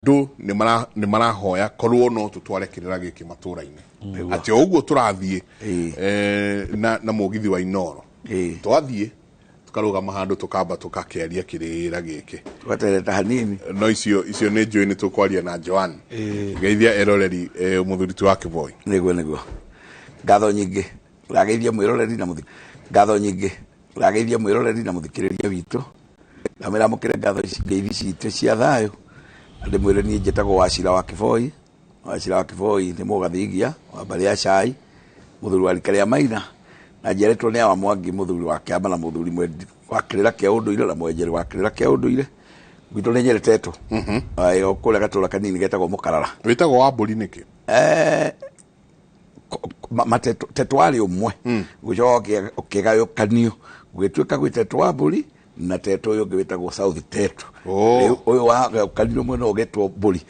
Andũ nĩ marahoya korwo no tũtware kĩrĩra gĩkĩ matũra-inĩ, atĩ o ũguo tũrathiĩ na mũgithi wa Inoro, twathiĩ tũkarũgama handũ, tũkamba tũgakĩaria kĩrĩra gĩkĩ. Tũgatereta hanini. No icio nĩ njũĩ nĩ tũkwaria na Joan. Geithia eroreri, mũthuri tu wa Kĩboi. Nĩguo, ngatho nyingĩ. Ndageithia mwĩroreri na mũthi, ngatho nyingĩ. Ndageithia mwĩroreri na mũthikĩrĩria witũ, ndamwĩra amũkĩre ngatho ici, ngeithi citũ cia thayũ, na ndĩmwĩre niĩ njĩtagwo Wacira wa Kĩboi. Wacira wa Kĩboi nĩ mũgathigia wa mbarĩ ya Cai, mũthuri wa rika rĩa Maina, na njiarĩtwo nĩ Awa Mwangi, mũthuri wa kĩama na mũthuri mwendi wa kĩrĩra kĩa ũndũire na mwenjeri wa kĩrĩra kĩa ũndũire. Gwitũ nĩ Nyĩrĩ Tetũ. Aĩ, o kũrĩa gatũra kanini getagwo Mũkarara. Wĩtagwo wa mbũri nĩkĩ? Matetũ arĩ ũmwe, gũcoka ũkĩgayũkanio gũgĩtuĩka gwĩ tetũ wa mbũri na tetũ ũyũ ũngĩ wĩtagwo South Tetũ. Rĩu ũyũ wagayũkanirio mwena ũgĩtwo mbũri.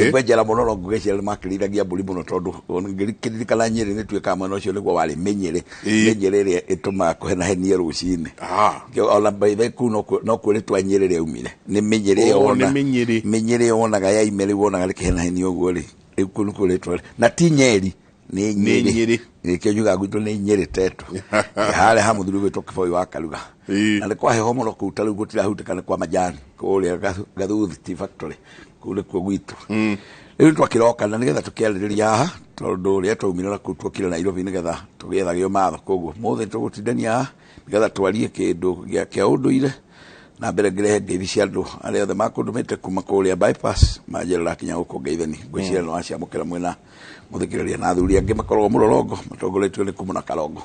Ngwenjera mũno, no ngũgĩciara nĩ makĩrĩithagia mbũri mũno, tondũ ngĩririkana Nyĩrĩ nĩ tuĩkaga mwena ũcio nĩguo warĩ mĩnyĩrĩ. Mĩnyĩrĩ ĩrĩa ĩtũmaga kũhenahenie rũcinĩ. Ona by the way, kũu no kuo rĩtwa Nyĩrĩ rĩaumire, nĩ mĩnyĩrĩ ĩyo. Oh, wona nĩ mĩnyĩrĩ. Mĩnyĩrĩ ĩyo wonaga yaime rĩu wonaga rĩkĩhenahenia ũguo rĩ, rĩu kũu nĩkuo rĩtwa, na ti Nyeri, nĩ Nĩ Nyĩrĩ. Nyĩrĩ. Nĩkĩo njugaga gwitũ nĩ Nyĩrĩ Tetũ, harĩa ha mũthuri ũgwĩtwo Kĩboi wa Karuga. Na nĩ kwa heho mũno kũu, ta rĩu gũtirahutĩka, nĩ kwa majani kũrĩa Gathuthi Tea Factory, kũu nĩkuo gwitũ. Rĩu nĩtwakĩroka na nĩgetha tũkĩarĩrĩria haha, tondũ rĩrĩa twaumire na kũu tuokire Nairobi nĩgetha tũgĩethage ũmatho. Koguo mũthĩ tũgũtindania haha nĩgetha twarie kĩndũ kĩa ũndũire. Na mbere ngĩrehe ngeithi cia andũ arĩa othe makũndũmĩte kuma kũrĩa bypass, manjĩra ndakinya gũkũ ngeithani. Ngwĩciria nĩ waciamũkĩra mwena mũthikĩrĩria, na athuri angĩ makoragwo mũrorongo matongoretio nĩ Kumu na Karongo.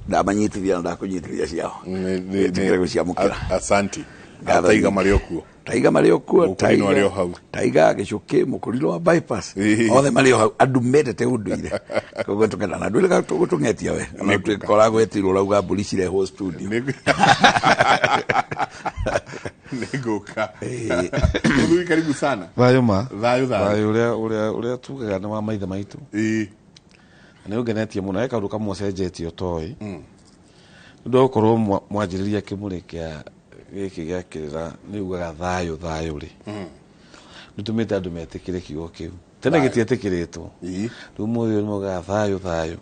Ndamanyitithia na ndakũnyitithia ciao. Ĩtĩkĩre gũciamũkĩra. Asanti. Ngatho Taiga nyingĩ. marĩ o kuo. Taiga marĩ o kuo. Mũkũrinũ arĩ o hau. Taiga Gĩcũkĩ, mũkũrinũ wa bypass, othe marĩ o hau, andũ mendete ũndũire. Koguo tũkenda na ndwĩrĩga tũgũtũng'etia we ona Nĩngũka. twĩkoragwo etirwo ũrauga mbũri cirehwo studio. Nĩngũka. Mũthuri, karibu sana. Thayũ ma. Thayũ, thayũ. Thayũ ũrĩa tugaga nĩ wa maithe maitũ. Na nĩ ũngenetie mũno. He kaũndũ kamwe ũcenjetie ũtoĩ nĩ ũndũ wa gũkorwo mwanjĩrĩria kĩmũrĩ kĩa gĩkĩ gĩa kĩrĩra, nĩ ugaga thayũ thayũ rĩ, nĩ ũtũmĩte andũ metĩkĩre kiugo kĩu. Tene Thayũ. gĩtietĩkĩrĩtwo. Rĩu mũthĩ ũyũ nĩ maugaga thayũ thayũ.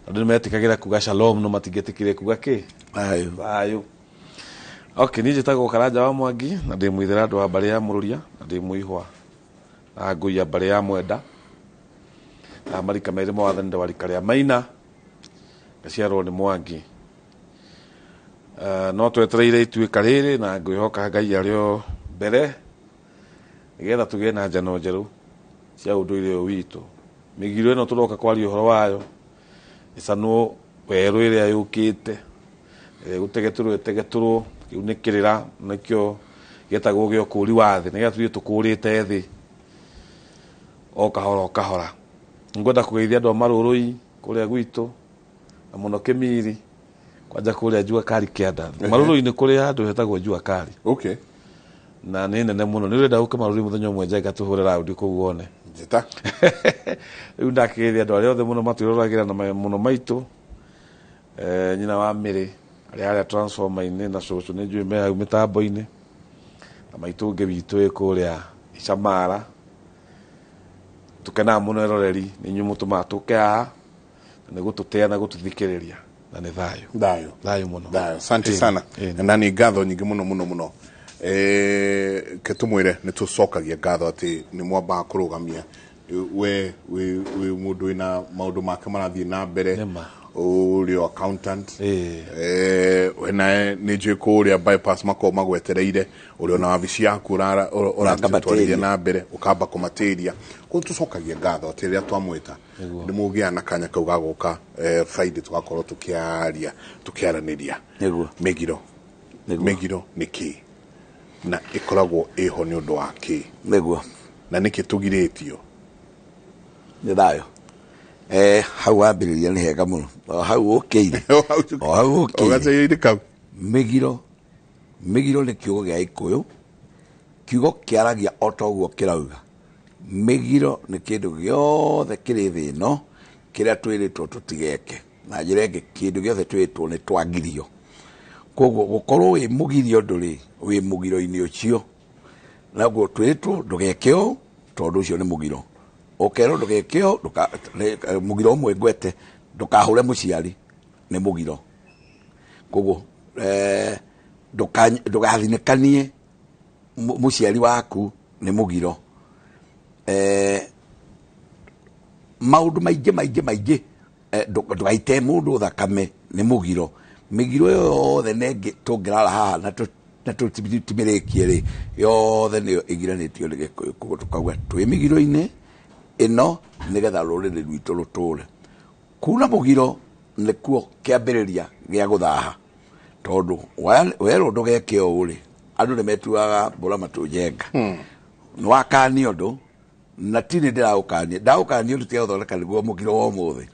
Andũ nĩ metĩkagĩra kuga shalom, no matingĩtĩkĩre kuga kĩ? Thayũ. Thayũ. Okay, niĩ njĩtagwo Karanja wa Mwangi na ndĩ mũithĩra andũ wa mbarĩ ya Mũrũria na ndĩ mũihwa na ngũi ya mbarĩ ya Mwenda na marika merĩ ma wathani, ndĩ wa rika rĩa Maina, ngaciarwo nĩ Mwangi. No twetereire ituĩka rĩrĩ na ngwĩhoka Ngai arĩ o mbere nĩgetha tũgĩe na njano njerũ cia ũndũire ũyũ witũ. Mĩgiro ĩno tũroka kwaria ũhoro wayo ĩcanwo werũ ĩrĩa yũkĩte gũtegetũrwo ĩtegetũrwo, kĩu nĩ kĩrĩra nĩkĩo gĩetagwo gĩa ũkũri wa thĩ, nĩgetha tũthiĩ tũkũrĩte thĩ o kahora o kahora. Ngwenda kũgeithia andũ a Marũrũi kũrĩa gwitũ na mũno Kĩmiri, kwanja kũrĩa Jua Kali kĩanda. Marũrũi nĩ kũrĩ handũ hetagwo Jua Kali. Na nĩ nene mũno. Nĩ ũrenda gũka Marũrũi mũthenya ũmwe, njenga tũhũre raundi kũu wone. Njĩta. Rĩu ndakĩgeithia andũ arĩa othe mũno matwĩroragĩra na mũno maitũ, nyina wa Mĩrĩ arĩa harĩa transformer-inĩ, na cũcũ nĩ njũĩ me hau mĩtambo-inĩ, na maitũ ũngĩ witũ ĩ kũrĩa Icamara. Tũkenaga mũno eroreri, nĩ inyuĩ mũtũmaga tũke haha na nĩ gũtũtĩa na gũtũthikĩrĩria, na nĩ thayũ. Thayũ. Thayũ mũno. Thayũ, asante sana. Na nĩ ngatho nyingĩ mũno mũno mũno. Ke tũmwĩre nĩ tũcokagia ngatho atĩ nĩ mwambaga kũrũgamia we wĩ mũndũ wĩna maũndũ make marathiĩ na mbere. Nĩma. Ũrĩ o accountant. We nawe nĩ njũĩ kũrĩa bypass makoragwo magwetereire, ũrĩ ona wabici yaku ũratwarithia na mbere, ũkamba kũmatĩria. Koguo tũcokagia ngatho atĩ rĩrĩa twamwĩta nĩ mũgĩa na kanya kau ga gũka Friday, tũgakorwo tũkĩaria, tũkĩaranĩria. Mĩgiro. Mĩgiro nĩ kĩ na ĩkoragwo ĩho nĩ ũndũ wa kĩ? Na nĩkĩ tũgirĩtio? Nĩ thayũ. Hau wambĩrĩria nĩ hega mũno, o hau ũkĩire, o hau ũkĩire. Gacĩra-inĩ kau. Mĩgiro, mĩgiro nĩ kiugo gĩa Gĩkũyũ, kiugo kĩaragia o ta ũguo kĩrauga. Mĩgiro nĩ kĩndũ gĩothe kĩrĩ thĩ ĩno kĩrĩa twĩrĩtwo tũtigeke. Na njĩra ĩngĩ, kĩndũ gĩothe twĩrĩtwo nĩ twagirio. Koguo gũkorwo wĩ mũgirio ũndũ rĩ, wĩ mũgiro-inĩ ũcio. Naguo twĩrĩtwo ndũgeke ũũ tondũ ũcio nĩ mũgiro. Ũkerwo ndũgeke ũũ, mũgiro ũmwe ngwete, ndũkahũre mũciari, nĩ mũgiro. Koguo ndũgathinĩkanie mũciari waku, nĩ mũgiro. Maũndũ maingĩ maingĩ maingĩ, ndũgaite mũndũ thakame, nĩ mũgiro. Mĩgiro ĩyo yothe nengĩ tũngĩrara haha na tũtimĩrĩkie rĩ, yothe nĩyo ĩgiranĩtio nĩ Gĩkũyũ. Koguo tũkauga twĩ mĩgiro-inĩ ĩno nĩgetha rũrĩrĩ rwitũ rũtũre. Kuna mũgiro nĩkuo kĩambĩrĩria gĩa gũthaha, tondũ werwo ndũgeke ũũ rĩ, andũ nĩ metuaga mbũra matũ njenga. Nĩ wakania ũndũ na ti nĩ ndĩragũkania, ndagũkania ũndũ tiga gũthondeka nĩguo mũgiro wa ũmũthĩ.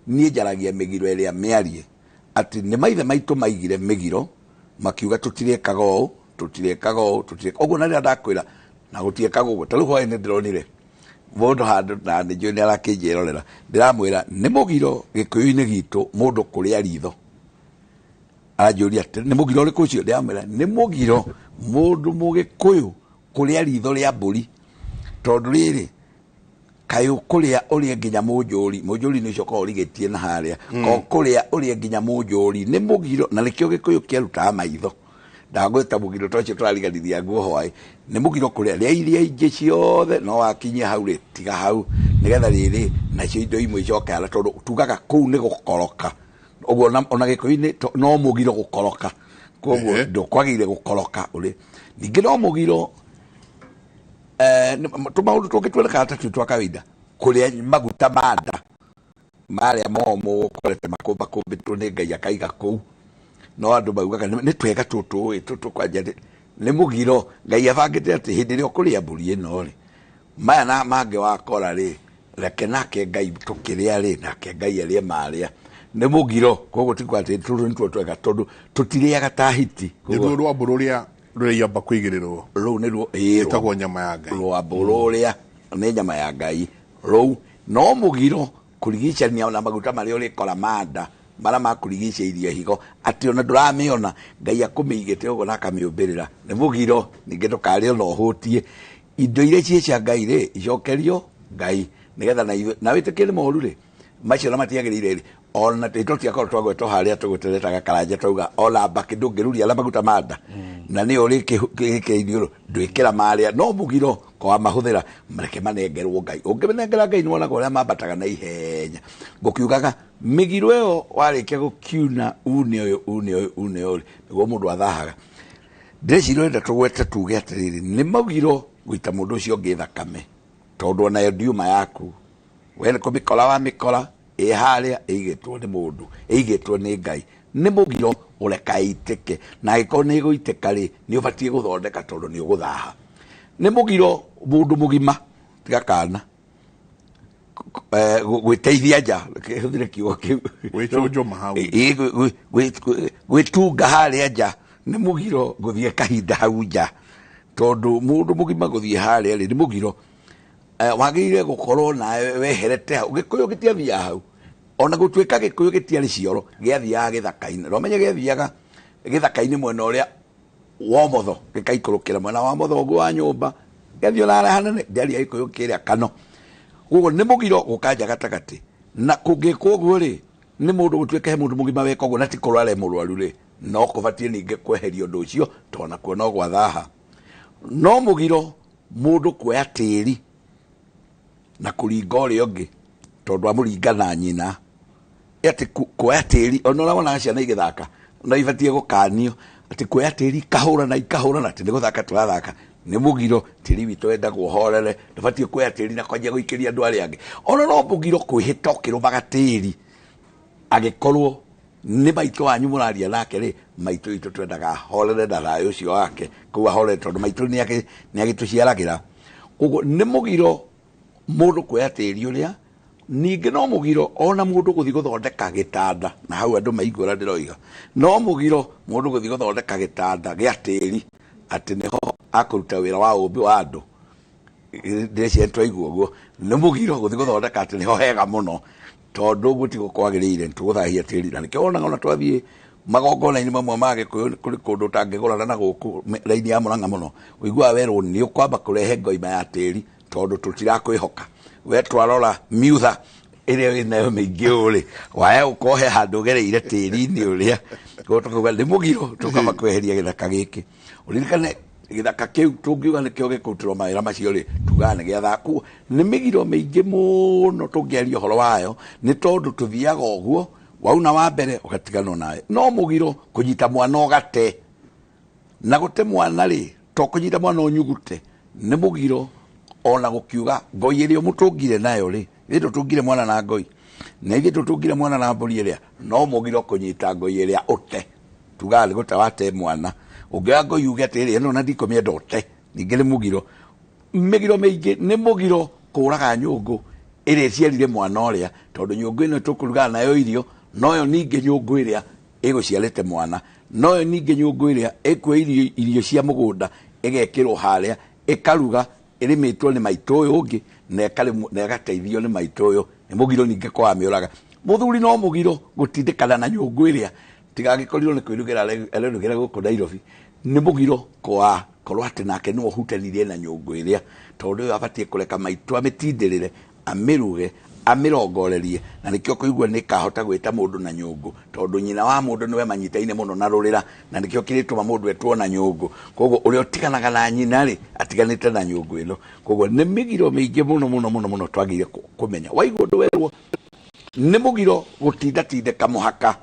Niĩ njaragia mĩgiro ĩrĩa mĩarie atĩ nĩ maithe maitũ maigire mĩgiro makiuga tũtirĩkaga ũũ, tũtirĩkaga ũũ, tũtirĩkaga ũguo. Na rĩrĩa ndakwĩra na gũtiĩkaga ũguo, ta rĩu hwaĩ-inĩ ndĩronire mũndũ handũ na nĩ njũĩ nĩ arakĩnjĩrorera, ndĩramwĩra nĩ mũgiro Gĩkũyũ-inĩ gitũ mũndũ kũrĩa ritho. Aranjũria atĩ nĩ mũgiro ũrĩkũ ũcio? Ndĩramwĩra nĩ mũgiro mũndũ Mũgĩkũyũ kũrĩa ritho rĩa mbũri, tondũ rĩrĩ kaĩ ũkũrĩa ũrĩe nginya mũnjũri, mũnjũri nĩ ũcio ũkoragwo ũrigĩtie na harĩa, ko kũrĩa ũrĩe nginya mũnjũri nĩ mũgiro. Na nĩkĩo Gĩkũyũ kĩarutaga maitho. Ndagwĩta mũgiro ta ũcio tũrariganithia nguo hwaĩ, nĩ mũgiro kũrĩa rĩa iria ingĩ ciothe, no wakinyia hau rĩ, tiga hau nĩgetha rĩrĩ nacio indo imwe icoke harĩa, tondũ tugaga kũu nĩ gũkoroka. Ũguo ona Gĩkũyũ-inĩ no mũgiro gũkoroka, koguo ndũkwagĩrĩire gũkoroka ũrĩ. Ningĩ no mũgiro tũmaũndũ tũngĩ tuonekaga ta twĩ twa kawaida, kũrĩa maguta ma nda marĩa momũ ũkorete makũmbakũmbĩtwo nĩ Ngai akaiga kũu, no andũ maugaga nĩ twega tũtũ ĩ, tũtũ kwanja nĩ mũgiro. Ngai abangĩte atĩ hĩndĩ ĩrĩa ũkũrĩa mbũri ĩno rĩ, maya na mangĩ wakora rĩ, reke nake Ngai tũkĩrĩa rĩ, nake Ngai arĩe marĩa, nĩ mũgiro. Koguo ti kwa atĩ tũtũ nĩtuo twega, tondũ tũtirĩaga ta hiti. Nĩ ruo rwambo rũrĩa rũraiamba kũigĩrĩrwo, rũu nĩruo, ĩĩ, ĩtagwo nyama ya Ngai. Rwambo rũrĩa nĩ nyama ya Ngai rũu no mũgiro kũrigicania na maguta marĩa ũrĩkora manda marĩa makũrigicĩirie higo, atĩ ona ndũramĩona Ngai akũmĩigĩte ũguo na akamĩũmbĩrĩra, nĩ mũgiro. Ningĩ ndũkarĩe ona ũhũtie indo iria ciĩ cia Ngai rĩ, icokerio Ngai nĩgetha na ithuĩ na wĩtĩkie nĩ moru rĩ, macio na matiagĩrĩire rĩ, ona tũ tiakorwo twagwetwo harĩa tũgũteretaga karanja, twauga ona mbakĩ ndũngĩruria na maguta ma nda na nĩyo ũrĩkĩrĩire iniũrũ ndwĩkĩra marĩa, no mũgiro kwa mahũthĩra, reke manengerwo Ngai. Ũngĩmanengera Ngai nĩwonaga ũrĩa mambataga na ihenya. Ngũkiugaga mĩgiro ĩyo warĩkia gũkiuna une ũyũ une ũyũ une ũyũ, nĩguo mũndũ athahaga. Ndĩreciria ũrenda tũgwete tuge atĩrĩrĩ, nĩ mũgiro gũita mũndũ ũcio ũngĩ thakame, tondũ onayo ndiuma yaku we nĩ kũmĩkora wamĩkora ĩ harĩa ĩigĩtwo nĩ mũndũ, ĩigĩtwo nĩ Ngai, nĩ mũgiro ũreka ĩitĩke, na angĩkorwo nĩ ĩgũitĩka rĩ, nĩ ũbatiĩ gũthondeka tondũ nĩ ũgũthaha. Nĩ mũgiro mũndũ mũgima tiga kana gwĩteithia nja, hũthĩre kiugo kĩu, Gwĩcũnjũma hau. Ĩ, gwĩtunga harĩa nja, nĩ mũgiro gũthiĩ kahinda hau nja, tondũ mũndũ mũgima gũthiĩ harĩa rĩ, nĩ mũgiro. Wagĩrĩire gũkorwo nawe weherete hau. Gĩkũyũ gĩtiathiaga hau, ona gũtuĩka Gĩkũyũ gĩtiarĩ cioro, gĩathiaga gĩthaka-inĩ. Na ũmenye gĩathiaga gĩthaka-inĩ mwena ũrĩa wa ũmotho, gĩkaikũrũkĩra mwena wa ũmotho ũguo wa nyũmba, gĩathiĩ ona harĩa hanene, ndĩaria Gĩkũyũ kĩrĩa kano. Koguo nĩ mũgiro gũkanja gatagatĩ, na kũngĩkwo ũguo rĩ, nĩ mũndũ gũtuĩka he mũndũ mũgima weka ũguo na ti kũrwara e mũrwaru rĩ, no kũbatiĩ ningĩ kweheria ũndũ ũcio, tondũ nakuo no gwathaha. No mũgiro mũndũ kuoya tĩri na kũringa ũrĩa ũngĩ, tondũ amũringa na nyina, atĩ kuoya tĩri, ona ũrĩa wonaga ciana igĩthaka no ibatiĩ gũkanio atĩ kuoya tĩri ikahũrana ikahũrana, atĩ nĩ gũthaka tũrathaka, nĩ mũgiro. Tĩri witũ wendagwo ũhorere, ndũbatiĩ kuoya tĩri na kwanjia gũikĩria andũ arĩa angĩ. Ona no mũgiro kwĩhĩta ũkĩrũmaga tĩri, angĩkorwo nĩ maitũ wanyu mũraria nake rĩ, maitũ witũ twendaga ahorere na thayũ ũcio wake kũu ahorere, tondũ maitũ nĩ agĩtũciaragĩra. Koguo nĩ mũgiro mũndũ kuoya tĩri ũrĩa. Ningĩ no mũgiro ona mũndũ gũthiĩ gũthondeka gĩtanda, na hau andũ maigua ũrĩa ndĩroiga, no mũgiro mũndũ gũthiĩ gũthondeka gĩtanda gĩa tĩri atĩ nĩho akũruta wĩra wa ũmbi wa andũ. Ndĩreciria twaigua ũguo, nĩ mũgiro gũthiĩ gũthondeka atĩ nĩho hega mũno, tondũ ũguo tiguo kwagĩrĩire, nĩtũgũthahia tĩri. Na nĩkĩo wonaga ona twathiĩ Magongona-inĩ mamwe ma Gĩkũyũ kũrĩ kũndũ ũtangĩgũrana na gũkũ raini ya Mũrang'a mũno, ũiguaga werwo nĩ ũkwamba kũrehe ngoima ya tĩri tondũ tũtirakwĩhoka. We twarora miutha ĩrĩa wĩnayo mĩingĩ ũũ rĩ, waya gũkorwo he handũ ũgereire tĩri-inĩ ũrĩa. Koguo tũkauga nĩ mũgiro tũkamba kweheria gĩthaka gĩkĩ. Ũririkane gĩthaka kĩu tũngiuga nĩkĩo gĩkũrutĩrwo mawĩra macio rĩ, tugaga nĩ gĩa thaku. Nĩ mĩgiro mĩingĩ mũno tũngĩaria ũhoro wayo, nĩ tondũ tũthiaga ũguo wauna wa mbere ũgatiganwo nawe. No mũgiro kũnyita mwana ũgate, na gũte mwana rĩ, to kũnyita mwana ũnyugute, nĩ mũgiro ona gũkiuga ngoi ĩrĩa ũmũtũngire nayo rĩ, ithuĩ tũtũngire mwana na ngoi, na ithuĩ tũtũngire mwana na mbũri ĩrĩa, no mũgiro kũnyita ngoi ĩrĩa ũte. Tugaga nĩ gũte wate mwana. Ũngĩoya ngoi uge atĩrĩrĩ, ĩno na ndikũmĩenda ũte, ningĩ nĩ mũgiro. Mĩgiro mĩingĩ nĩ mũgiro kũraga nyũngũ ĩrĩa ĩciarire mwana ũrĩa, tondũ nyũngũ ĩno tũkũrugaga nayo irio, noyo ningĩ nyũngũ ĩrĩa ĩgũciarĩte mwana, noyo ningĩ nyũngũ ĩrĩa ĩkuoya irio cia mũgũnda ĩgekĩrwo harĩa, ĩkaruga ĩrĩmĩtwo nĩ maitũ ũyũ ũngĩ, na ĩgateithio nĩ maitũ ũyũ. Nĩ mũgiro ningĩ kwamĩũraga. Mũthuri no mũgiro gũtindĩkana na nyũngũ ĩrĩa, tigagĩkorirwo nĩ kwĩrugĩra arerugĩra gũkũ Nairobi. Nĩ mũgiro kwa korwo atĩ nake nĩwe ũhutanirie na nyũngũ ĩrĩa, tondũ ũyũ abatiĩ kũreka maitũ amĩtindĩrĩre, amĩruge, amĩrongorerie, na nĩkĩo kũigua nĩ kahota gwĩta mũndũ na nyũngũ, tondũ nyina wa mũndũ nĩwe manyitaine mũno na rũrĩra, na nĩkĩo kĩrĩtũma mũndũ etwo na nyũngũ. Koguo ũrĩa ũtiganaga na nyina rĩ, atiganĩte na nyũngũ ĩno. Koguo nĩ mĩgiro mĩingĩ mũno mũno mũno mũno twagĩrĩire kũmenya. Waigua ũndũ werwo nĩ mũgiro gũtindatindĩka mũhaka,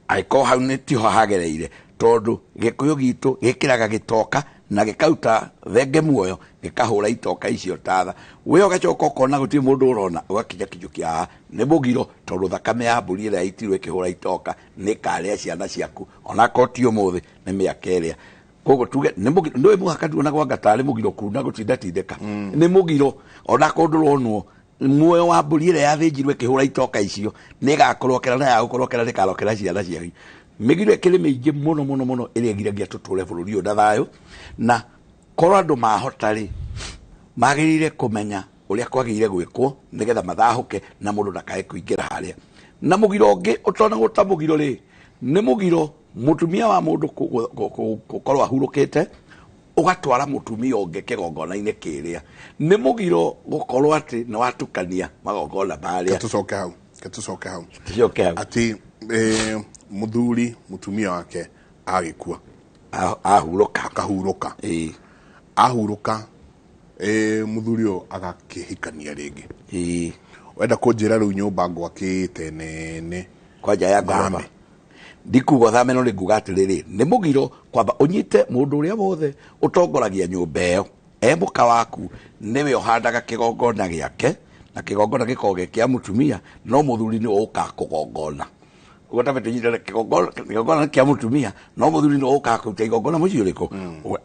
angĩkorwo hau nĩ tiho hagereire, tondũ Gĩkũyũ gitũ gĩkĩraga gĩtoka na gĩkaruta thenge muoyo, gĩkahũra itoka icio tatha. We ũgacoka ũkona gũtirĩ mũndũ ũrona, ũgakinya kinyũkia haha. Nĩ mũgiro tondũ thakame ya mbũri ĩrĩa yaitirwo ĩkĩhũra itoka nĩ ĩkarĩa ciana ciaku, onakorwo ti ũmũthĩ, nĩ mĩaka ĩrĩa. Koguo tuge nĩ mũgiro, ndũĩ mũhaka nduonaga anga tarĩ mũgiro kuna gũtindatindĩka. Nĩ mũgiro onakorwo ndũronwo muoyo wa mbũri ĩrĩa yathĩnjirwo ĩkĩhũra itoka icio nĩ ĩgakũrokera, na yagũkũrokera nĩkarokera ciana cianyu. Mĩgiro ĩkĩrĩ mĩingĩ mũno mũno mũno ĩrĩa ĩgiragia tũtũre bũrũri ũyũ na thayũ, na korwo andũ mahota rĩ, magĩrĩire kũmenya ũrĩa kwagĩrĩire gwĩkwo nĩgetha mathahũke na mũndũ ndakae kũingĩra harĩa. Na mũgiro ũngĩ ũtonagwo ta mũgiro rĩ, nĩ mũgiro mũtumia wa mũndũ gũkorwo ahurũkĩte, ũgatwara mũtumia ũngĩ kĩgongona-inĩ kĩrĩa. Nĩ mũgiro gũkorwo atĩ nĩ watukania magongona marĩa. Tũcoke hau, tũcoke hau. Tũcoke hau. Atĩ mũthuri mũtumia wake agĩkua. Ahurũka. Akahurũka. Ahurũka, mũthuri ũyũ agakĩhikania rĩngĩ. Wenda kũnjĩra rĩu nyũmba ngwakĩte nene. Kwanja ya ngoroba. Thame. Ndikuga thame, no nĩnguga atĩrĩrĩ, nĩ mũgiro kwamba ũnyite mũndũ ũrĩa wothe ũtongoragia nyũmba ĩyo, e mũka waku, nĩwe ũhandaga kĩgongona gĩake, na kĩgongona gĩkoragwo gĩ kĩa mũtumia, no mũthuri nĩwe ũkaga kũgongona. Ũguo ta tũnyitane kĩgongona kĩa mũtumia, no mũthuri nĩwe ũkaga kũruta igongona mũciĩ ũrĩkũ.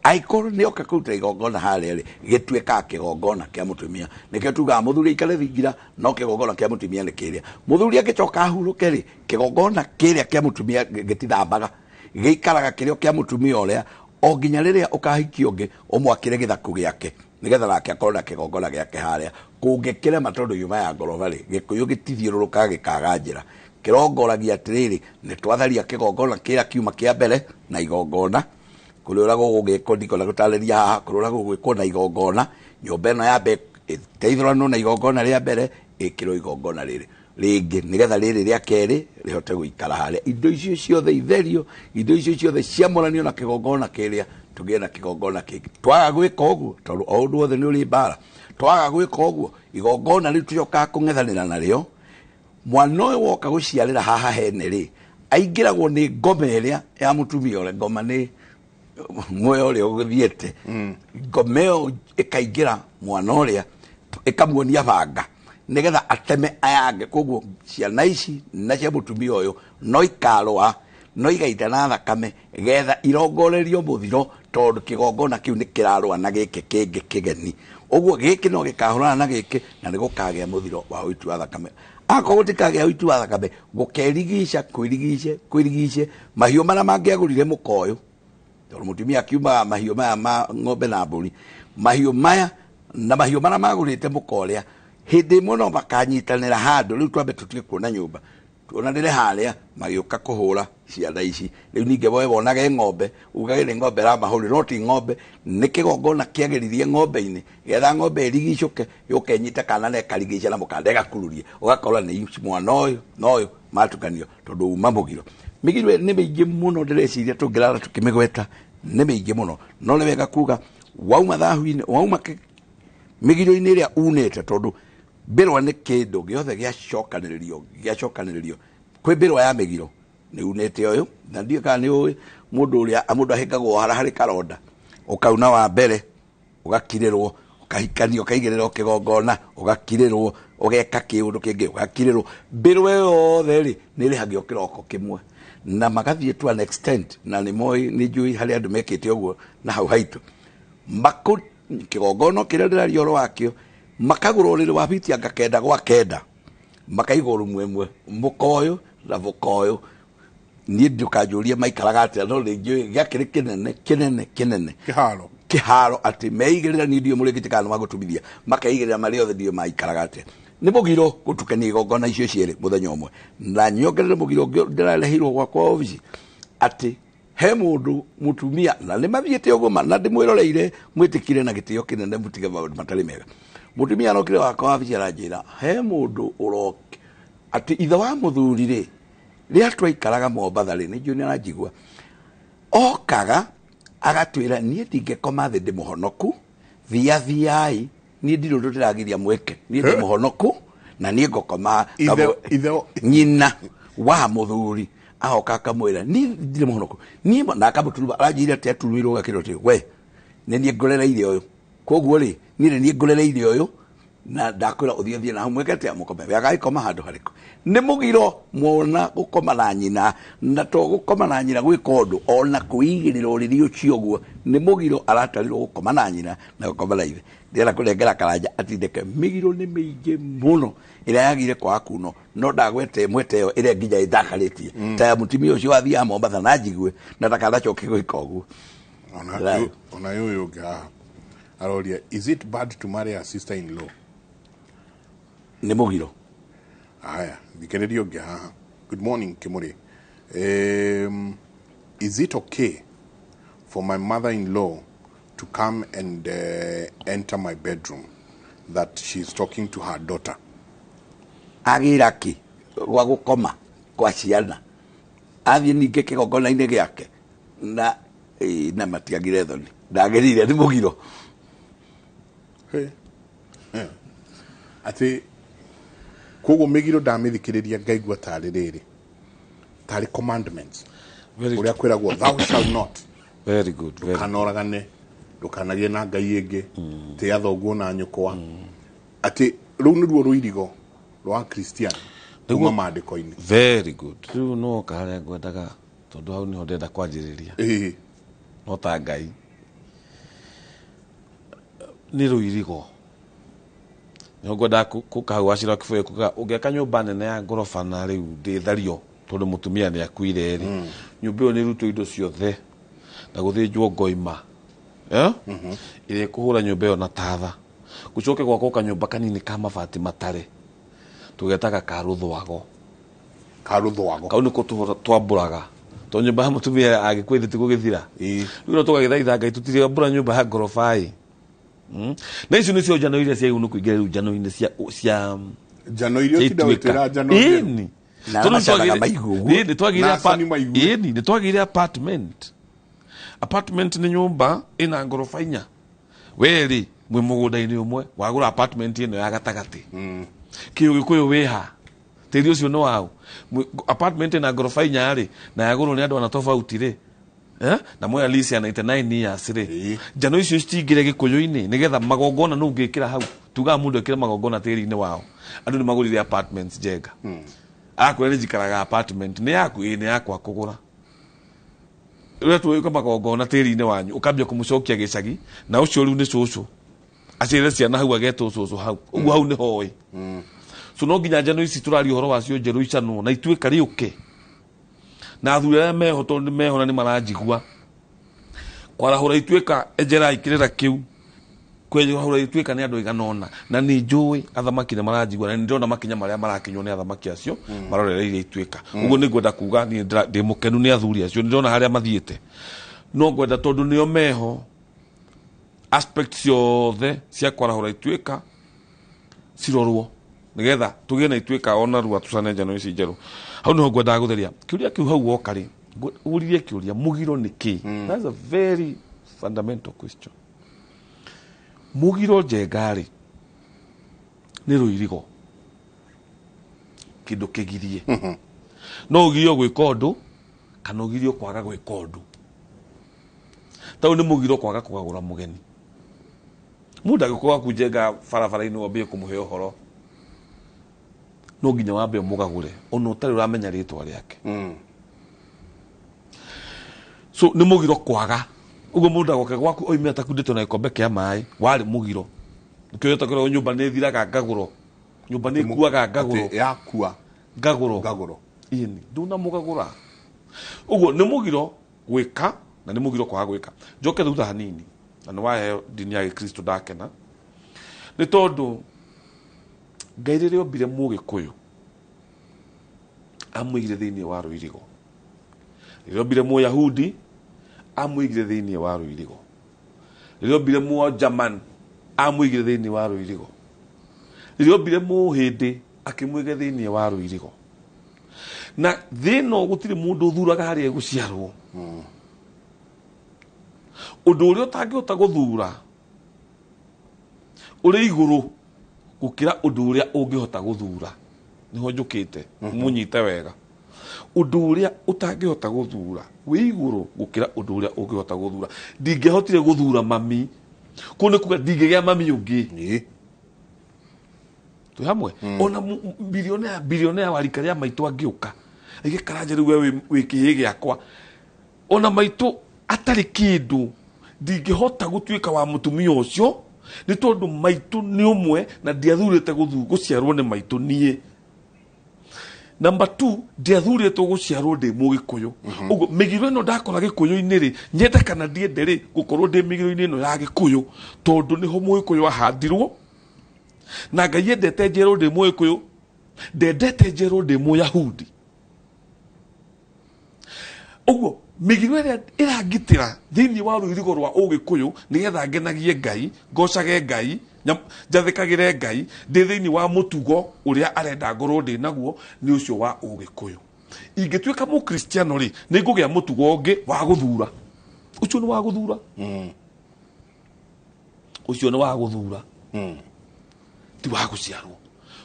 Angĩkorwo nĩ oka kũruta igongona harĩa rĩ, gĩtuĩkaga kĩgongona kĩa mũtumia. Nĩkĩo tugaga mũthuri aikare thingira, no kĩgongona kĩa mũtumia nĩ kĩrĩa. Mũthuri angĩcoka ahurũke rĩ, kĩgongona kĩrĩa kĩa mũtumia gĩtithambaga, gĩikaraga kĩrĩa kĩa mũtumia ũrĩa, o nginya rĩrĩa ũkahikia ũngĩ, ũmwakĩre gĩthaku gĩake, nĩgetha nake akorwo na kĩgongona gĩake harĩa. Kũngĩkĩrema tondũ yuma ya ngoroba rĩ, Gĩkũyũ gĩtithiũrũrũkaga gĩkaga njĩra. Kĩrongoragia atĩrĩrĩ, nĩ twatharia kĩgongona kĩrĩa kiuma kĩa mbere na igongona, kũrĩ ũrĩa gũgũgĩkwo, ndikwenda gũtarĩria haha, kũrĩ ũrĩa gũgwĩkwo na igongona, nyũmba ĩno ya mbere ĩteithũranwo na igongona rĩa mbere, ĩkĩrwo igongona rĩrĩ rĩngĩ, nĩgetha rĩrĩ rĩa kerĩ rĩhote gũikara harĩa. Indo icio ciothe itherio, indo icio ciothe ciamũranio na kĩgongona kĩrĩa, tũgĩe na kĩgongona kĩngĩ. Twaga gwĩka ũguo, tondũ o ũndũ wothe nĩ ũrĩ mbara, twaga gwĩka ũguo, igongona rĩu tũcokaga kũng'ethanĩra narĩo. Mwana ũyũ woka gũciarĩra haha hene rĩ, aingĩragwo nĩ ngoma ĩrĩa ya mũtumia ũrĩa, ngoma nĩ muoyo ũrĩa ũgũthiĩte. Ngoma ĩyo ĩkaingĩra mwana ũrĩa, ĩkamuonia banga, nĩgetha ateme aya angĩ. Koguo ciana ici na cia mũtumia ũyũ no ikarũa, no igaitana thakame, getha irongorerio mũthiro, tondũ kĩgongona kĩu nĩ kĩrarũa na gĩkĩ kĩngĩ kĩgeni. Ũguo gĩkĩ no gĩkahũrana na gĩkĩ, na nĩ gũkagĩa mũthiro wa ũiti wa thakame. Akorwo gũtikagĩa ũiti wa thakame, gũkerigica, kwĩrigice, kwĩrigice, mahiũ marĩa mangĩagũrire mũkoyũ, tondũ mũtumia akiumaga mahiũ maya ma ng'ombe na mbũri, mahiũ maya na mahiũ marĩa magũrĩte mũkorĩa, hĩndĩ ĩmwe no makanyitanĩra handũ. Rĩu twambe tũtige kuona nyũmba, Tuonanire haria magĩũka kũhũra ciana ici. Rĩu ningĩ we wonage ng'ombe ugage nĩ ng'ombe ĩramahũrire, no ti ng'ombe, nĩ kĩgongona kĩageririe ng'ombe-inĩ getha ng'ombe ĩrigicũke yũke ĩnyite kana na ĩkarigica na mũkanda ĩgakururie, ũgakora nĩ mwana ũyũ na ũyũ matukanio tondũ uma mũgiro. Mĩgiro nĩ mĩingĩ mũno, ndĩreciria tũngĩrara tũkĩmĩgweta nĩ mĩingĩ mũno, no nĩ wega kuga wauma thahu-inĩ, wauma mĩgiro-inĩ ĩrĩa unĩte, tondũ mbĩrwa nĩ kĩndũ gĩothe gĩacokanĩrĩrio, gĩacokanĩrĩrio kwĩ mbĩrwa ya mĩgiro nĩ unĩte ũyũ, na ndiũĩ kana nĩ ũĩ mũndũ ũrĩa mũndũ ahĩngagwo hara harĩ karonda, ũkauna wa mbere ũgakirĩrwo, ũkahikanio, ũkaigĩrĩrwo kĩgongona, ũgakirĩrwo, ũgeka kĩũndũ kĩngĩ, ũgakirĩrwo. Mbĩrwa yothe rĩ nĩ ĩrĩhagio kĩroko kĩmwe, na magathiĩ to an extent, na nĩ moĩ, nĩ njũĩ harĩ andũ mekĩte ũguo na hau haitũ, makũ kĩgongona kĩrĩa ndĩraria ũhoro wakĩo, makagũra ũrĩrĩ wa biti anga 9 gwa 9, makaigwo rumu ĩmwe, mũka ũyũ na mũka ũyũ. Niĩ ndũkanjũrie maikaraga atĩa, no nĩ njũĩ gĩakĩrĩ kĩnene kĩnene kĩnene kĩharo, kĩharo atĩ meigĩrĩra, niĩ ndiũĩ mũrĩkĩtie kana nĩmagũtumithia, makeigĩrĩra marĩ othe, ndiũĩ maikaraga atĩa. Nĩ mũgiro gũtukania igongona icio cierĩ mũthenya ũmwe. Na nyongerere mũgiro ũngĩ ndĩrareheirwo gwakwa obici, atĩ he mũndũ mũtumia, na nĩ mathiĩte ũguo ma, na ndĩmwĩroreire, mwĩtĩkire na gĩtĩo kĩnene, mũtige maũndũ matarĩ mega. Mũtumia arokire wakwa wabici aranjĩra he mũndũ ũroke atĩ ithe wa mũthuri rĩ, rĩrĩa twaikaraga Mombatha rĩ, nĩ njũĩ nĩ aranjigua, okaga agatwĩra niĩ ndingĩkoma thĩ ndĩ mũhonoku, thia thiai, niĩ ndirĩ ũndũ ndĩragiria mwĩke, niĩ ndĩ mũhonoku na niĩ ngũkoma. Ithe Nyina wa mũthuri ahoka akamwĩra niĩ ndirĩ mũhonoku, niĩ na akamũturuma, aranjĩra atĩ aturumirwo gakĩrwo atĩ we nĩ niĩ ngũrereire ũyũ, koguo rĩ niĩ nĩ niĩ ngũrereire ũyũ, na ndakwĩra ũthiĩ thiĩ na hau mwĩke atĩa, mũkome we agagĩkoma handũ harĩkũ. Nĩ mũgiro mwana gũkoma na nyina, na to gũkoma na nyina gwĩka ũndũ, ona kwĩigĩrĩra ũrĩrĩ ũcio ũguo nĩ mũgiro, aratarirwo gũkoma na nyina na gũkoma na ithe. Ndĩrenda kũnengera Karanja atindĩke. Mĩgiro nĩ mĩingĩ mũno ĩrĩa yagire kwaga kuno, no ndagwete ĩmwe ta ĩyo ĩrĩa nginya ĩndakarĩtie ta ya mũtumia ũcio wathiaga Mombatha na njigue na ndakanacoke gwĩka ũguo. Ona ũyũ ũngĩ haha aroria, is it bad to marry a sister in law? Nĩ mũgiro. Haya, thikĩrĩria ũngĩ haha. Good morning Kimuri. Is it okay for my mother-in-law to come and enter my bedroom that she's talking to her daughter? Agĩra kĩ gwa gũkoma kwa ciana, athiĩ ningĩ kĩgongona-inĩ gĩake na na matiagire thoni, ndagĩrĩire, nĩ mũgiro. Atĩ koguo mĩgiro ndamĩthikĩrĩria ngaigua tarĩ rĩrĩ, tarĩ commandments ũrĩa kwĩragwo thou shall not. Very good. Ndũkanoragane, ndũkanagĩe na ngai ĩngĩ, tĩa thoguo na nyũkwa. Atĩ rũu nĩruo rũirigo rwa Christian kuma maandĩko-inĩ. Very good. Rĩu no harĩa ngwendaga, tondũ hau nĩho ndĩrenda kwanjĩrĩria. No ta Ngai nĩ rũirigo nĩho ngwendaga kũka hau wacira kĩbũyũ kuga ũngĩaka nyũmba nene ya ngoroba na rĩu ndĩthario tondũ mũtumia nĩ akuire rĩ, nyũmba ĩyo nĩ ĩrutwo indo ciothe na gũthĩnjwo ngoima ĩrĩa ĩkũhũra nyũmba ĩyo na tatha, gũcoke gwakwo kanyũmba kanini ka mabati matare tũgetaga ka rũthwago. Ka rũthwago kau nĩko twambũraga tondũ nyũmba ya mũtumia angĩkua ithe tigũgĩthira. Rĩu no tũgagĩthaitha Ngai tũtirambũra nyũmba ya ngoroba ĩ. Na icio nĩcio njano iria ciagĩrĩirwo nĩ kũingĩra rĩu njano-inĩ cia njano iria ũtinda wĩtĩra njano ĩni. Na macanaga maigu ũguo. Ĩni, nĩ twagĩire apartment. Apartment nĩ nyũmba ĩna ngoroba inya. We rĩ mwĩ mũgũnda-inĩ ũmwe wagũra apartment ĩno ya gatagatĩ. Kĩũ Gĩkũyũ wĩha tĩri ũcio nĩ waũ. Apartment ĩna ngoroba inya rĩ, na yagũrwo nĩ andũ ana tofauti rĩ, na moya lease ya 99 years rĩ, njano icio citingĩre Gĩkũyũ-inĩ nĩgetha magongona nũ ũngĩkĩra hau. Tugaga mũndũ ekĩre magongona tĩri-inĩ wao. Andũ nĩ magũrire apartments njenga. Akwĩra nĩ njikaraga apartment nĩ yaku, ĩ nĩ yakwa kũgũra. Rĩrĩa twĩka magongona tĩri-inĩ wanyu ũkambia kũmũcokia gĩcagi, na ũcio rĩu nĩ cũcũ aciare ciana hau agetwo cũcũ hau ũguo hau nĩ hoe. So no nginya njano ici tũraria ũhoro wacio njerũ icanwo na ituĩka rĩũke na athuri arĩa meho tondũ nĩ meho na nĩ maranjigua kwarahũra ituĩka enjerai kĩrĩra kĩu Kwĩhũra ituĩka nĩ andũ aigana ũna, na nĩ njũĩ athamaki nĩ maranjigua, na nĩ ndĩrona makinya marĩa marakinywo nĩ athamaki acio marorereirie ituĩka. Ũguo nĩ ngwenda kuga niĩ ndĩ mũkenu nĩ athuri acio, nĩ ndĩrona harĩa mathiĩte, no ngwenda tondũ nĩo meho aspect ciothe cia kwarahũra ituĩka cirorwo nigetha tugie na ituĩka ona rua tucane njano ici njerũ. Hau niho ngwendaga gũtheria kĩũria kĩu. Hau woka rĩ, ũririe kĩũria, mũgiro nĩ kĩ? That's a very fundamental question. Mũgiro, Njenga, rĩ, nĩ rũirigo, kĩndũ kĩgirie. No ũgirio gwĩka ũndũ kana ũgirio kwaga gwĩka ũndũ. Tau nĩ mũgiro kwaga kũgagũra mũgeni. Mũndũ angĩkorwo gwaku, Njenga, barabara-inĩ, wambie kũmũhe ũhoro, no nginya wambe ũmũgagũre ona ũtarĩ ũramenya rĩtwa rĩake. So nĩ mũgiro kwaga ũguo. Mũndũ agoke gwaku oime atakundĩtwo na gĩkombe kĩa maĩ, warĩ mũgiro. Nĩkĩo wĩtagĩrwo nyũmba nĩ ĩthiraga ngagũro, nyũmba nĩ ĩkuaga ngagũro. Atĩ yakua. Ngagũro. Ngagũro. Ĩni ndũnamũgagũra. Ũguo nĩ mũgiro gwĩka na nĩ mũgiro kwaga gwĩka. Njoke thutha hanini, na nĩ waheo ndini ya gĩkristo, ndakena nĩ tondũ Ngai rĩrĩa ombire Mũgĩkũyũ amũigire thĩinĩ wa rũirigo, rĩrĩa ombire Mũyahudi amũigire thĩinĩ wa rũirigo, rĩrĩa ombire Mũgerman amũigire thĩinĩ wa rũirigo, rĩrĩa ombire Mũhĩndĩ akĩmũiga thĩinĩ wa rũirigo. Na thĩ ĩno gũtirĩ mũndũ ũthuraga harĩa egũciarwo. Ũndũ ũrĩa ũtangĩhota gũthura ũrĩ igũrũ gũkĩra ũndũ ũrĩa ũngĩhota gũthura. Nĩho njũkĩte mũnyite wega. Ũndũ ũrĩa ũtangĩhota gũthura wĩ igũrũ gũkĩra ũndũ ũrĩa ũngĩhota gũthura. Ndingĩahotire gũthura mami, kũu nĩ kuga ndingĩgĩa mami ũngĩ. Twĩ hamwe? Ona bilionea, bilionea wa rika rĩa maitũ angĩũka aige Karanja, rĩu we wĩ kĩhĩ gĩakwa, ona maitũ atarĩ kĩndũ, ndingĩhota gũtuĩka wa mũtumia ũcio, nĩ tondũ maitũ nĩ ũmwe na ndiathurĩte gũciarwo nĩ maitũ niĩ. Number two, ndiathurĩtwo gũciarwo ndĩ Mũgĩkũyũ. Ũguo mĩgiro ĩno ndakora Gĩkũyũ-inĩ rĩ, nyende kana ndiende rĩ, gũkorwo ndĩ mĩgiro-inĩ ĩno ya Gĩkũyũ, tondũ nĩho Mũgĩkũyũ ahandirwo na Ngai endete njerwo ndĩ Mũgĩkũyũ, ndendete njerwo ndĩ Mũyahudi. Ũguo mĩgiro ĩrĩa ĩrangitĩra thĩinĩ wa rũirigo rwa Ũgĩkũyũ, nĩgetha ngenagie Ngai, ngocage Ngai, njathĩkagĩre Ngai ndĩ thĩinĩ wa mũtugo ũrĩa arenda ngorwo ndĩ naguo, nĩ ũcio wa Ũgĩkũyũ. Ingĩtuĩka Mũkristiano rĩ, nĩ ngũgĩa mũtugo ũngĩ wa gũthura. Ũcio nĩ wa gũthura, ũcio nĩ wa gũthura, ti wa gũciarwo.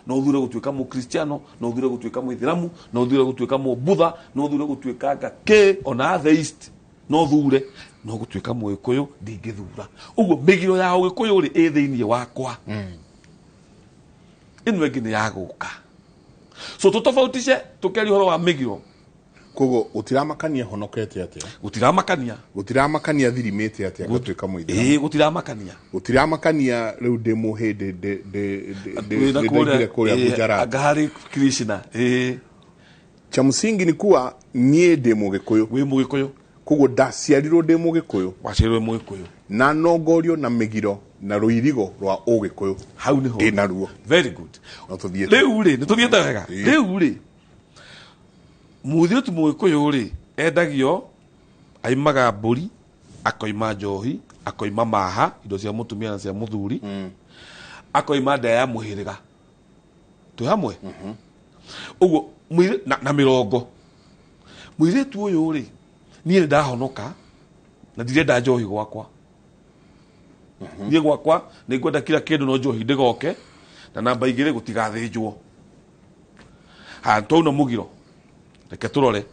No ũthure gũtuĩka Mũkristiano, no ũthure gũtuĩka Mũithĩramu, no ũthure gũtuĩka Mũbudha, no ũthure gũtuĩka ngakĩ, ona atheist no thure, no gũtuĩka Mũgĩkũyũ ndingĩthura. Ũguo mĩgiro ya Ũgĩkũyũ rĩ, ĩ thĩinĩ wakwa. Ĩno ĩngĩ nĩ ya gũka, so tũtofautice tũkĩaria ũhoro wa mĩgiro. Koguo gũtiramakania honokete atĩa. Gũtiramakania. Gũtiramakania thirimĩte atĩa ngatuĩka Mũithĩramu. Ĩĩ, gũtiramakania. Gũtiramakania rĩu ndĩ Mũhĩndĩ, Wĩna ndĩ ndaingire kũrĩa Gujarat. Anga harĩ Krishna, ĩĩ. Cha msingi ni kuwa niĩ ndĩ Mũgĩkũyũ. Wĩ Mũgĩkũyũ. Koguo ndaciarirwo ndĩ Mũgĩkũyũ. Waciarirwo wĩ Mũgĩkũyũ. Na nongorio na mĩgiro na rũirigo rwa Ũgĩkũyũ. Hau nĩho. Ndĩ naruo. Very good. No tũthiĩte. Rĩu rĩ, nĩ tũthiĩte wega. Rĩu rĩ, mũthirĩtu Mũgĩkũyũ rĩ, endagio aimaga mbũri, akoima njohi, akoima maha, indo cia mũtumia na cia mũthuri, akoima nda ya mũhĩrĩga. Twĩ hamwe? Ũguo na mĩrongo mũirĩtu ũyũ rĩ, niĩ nĩ ndahonoka na ndirenda njohi gwakwa. Niĩ gwakwa nĩ ngwenda kila kĩndũ, no njohi ndĩgoke, na namba 2 gũtigathĩnjwo. Ha twauna mũgiro, reke tũrore,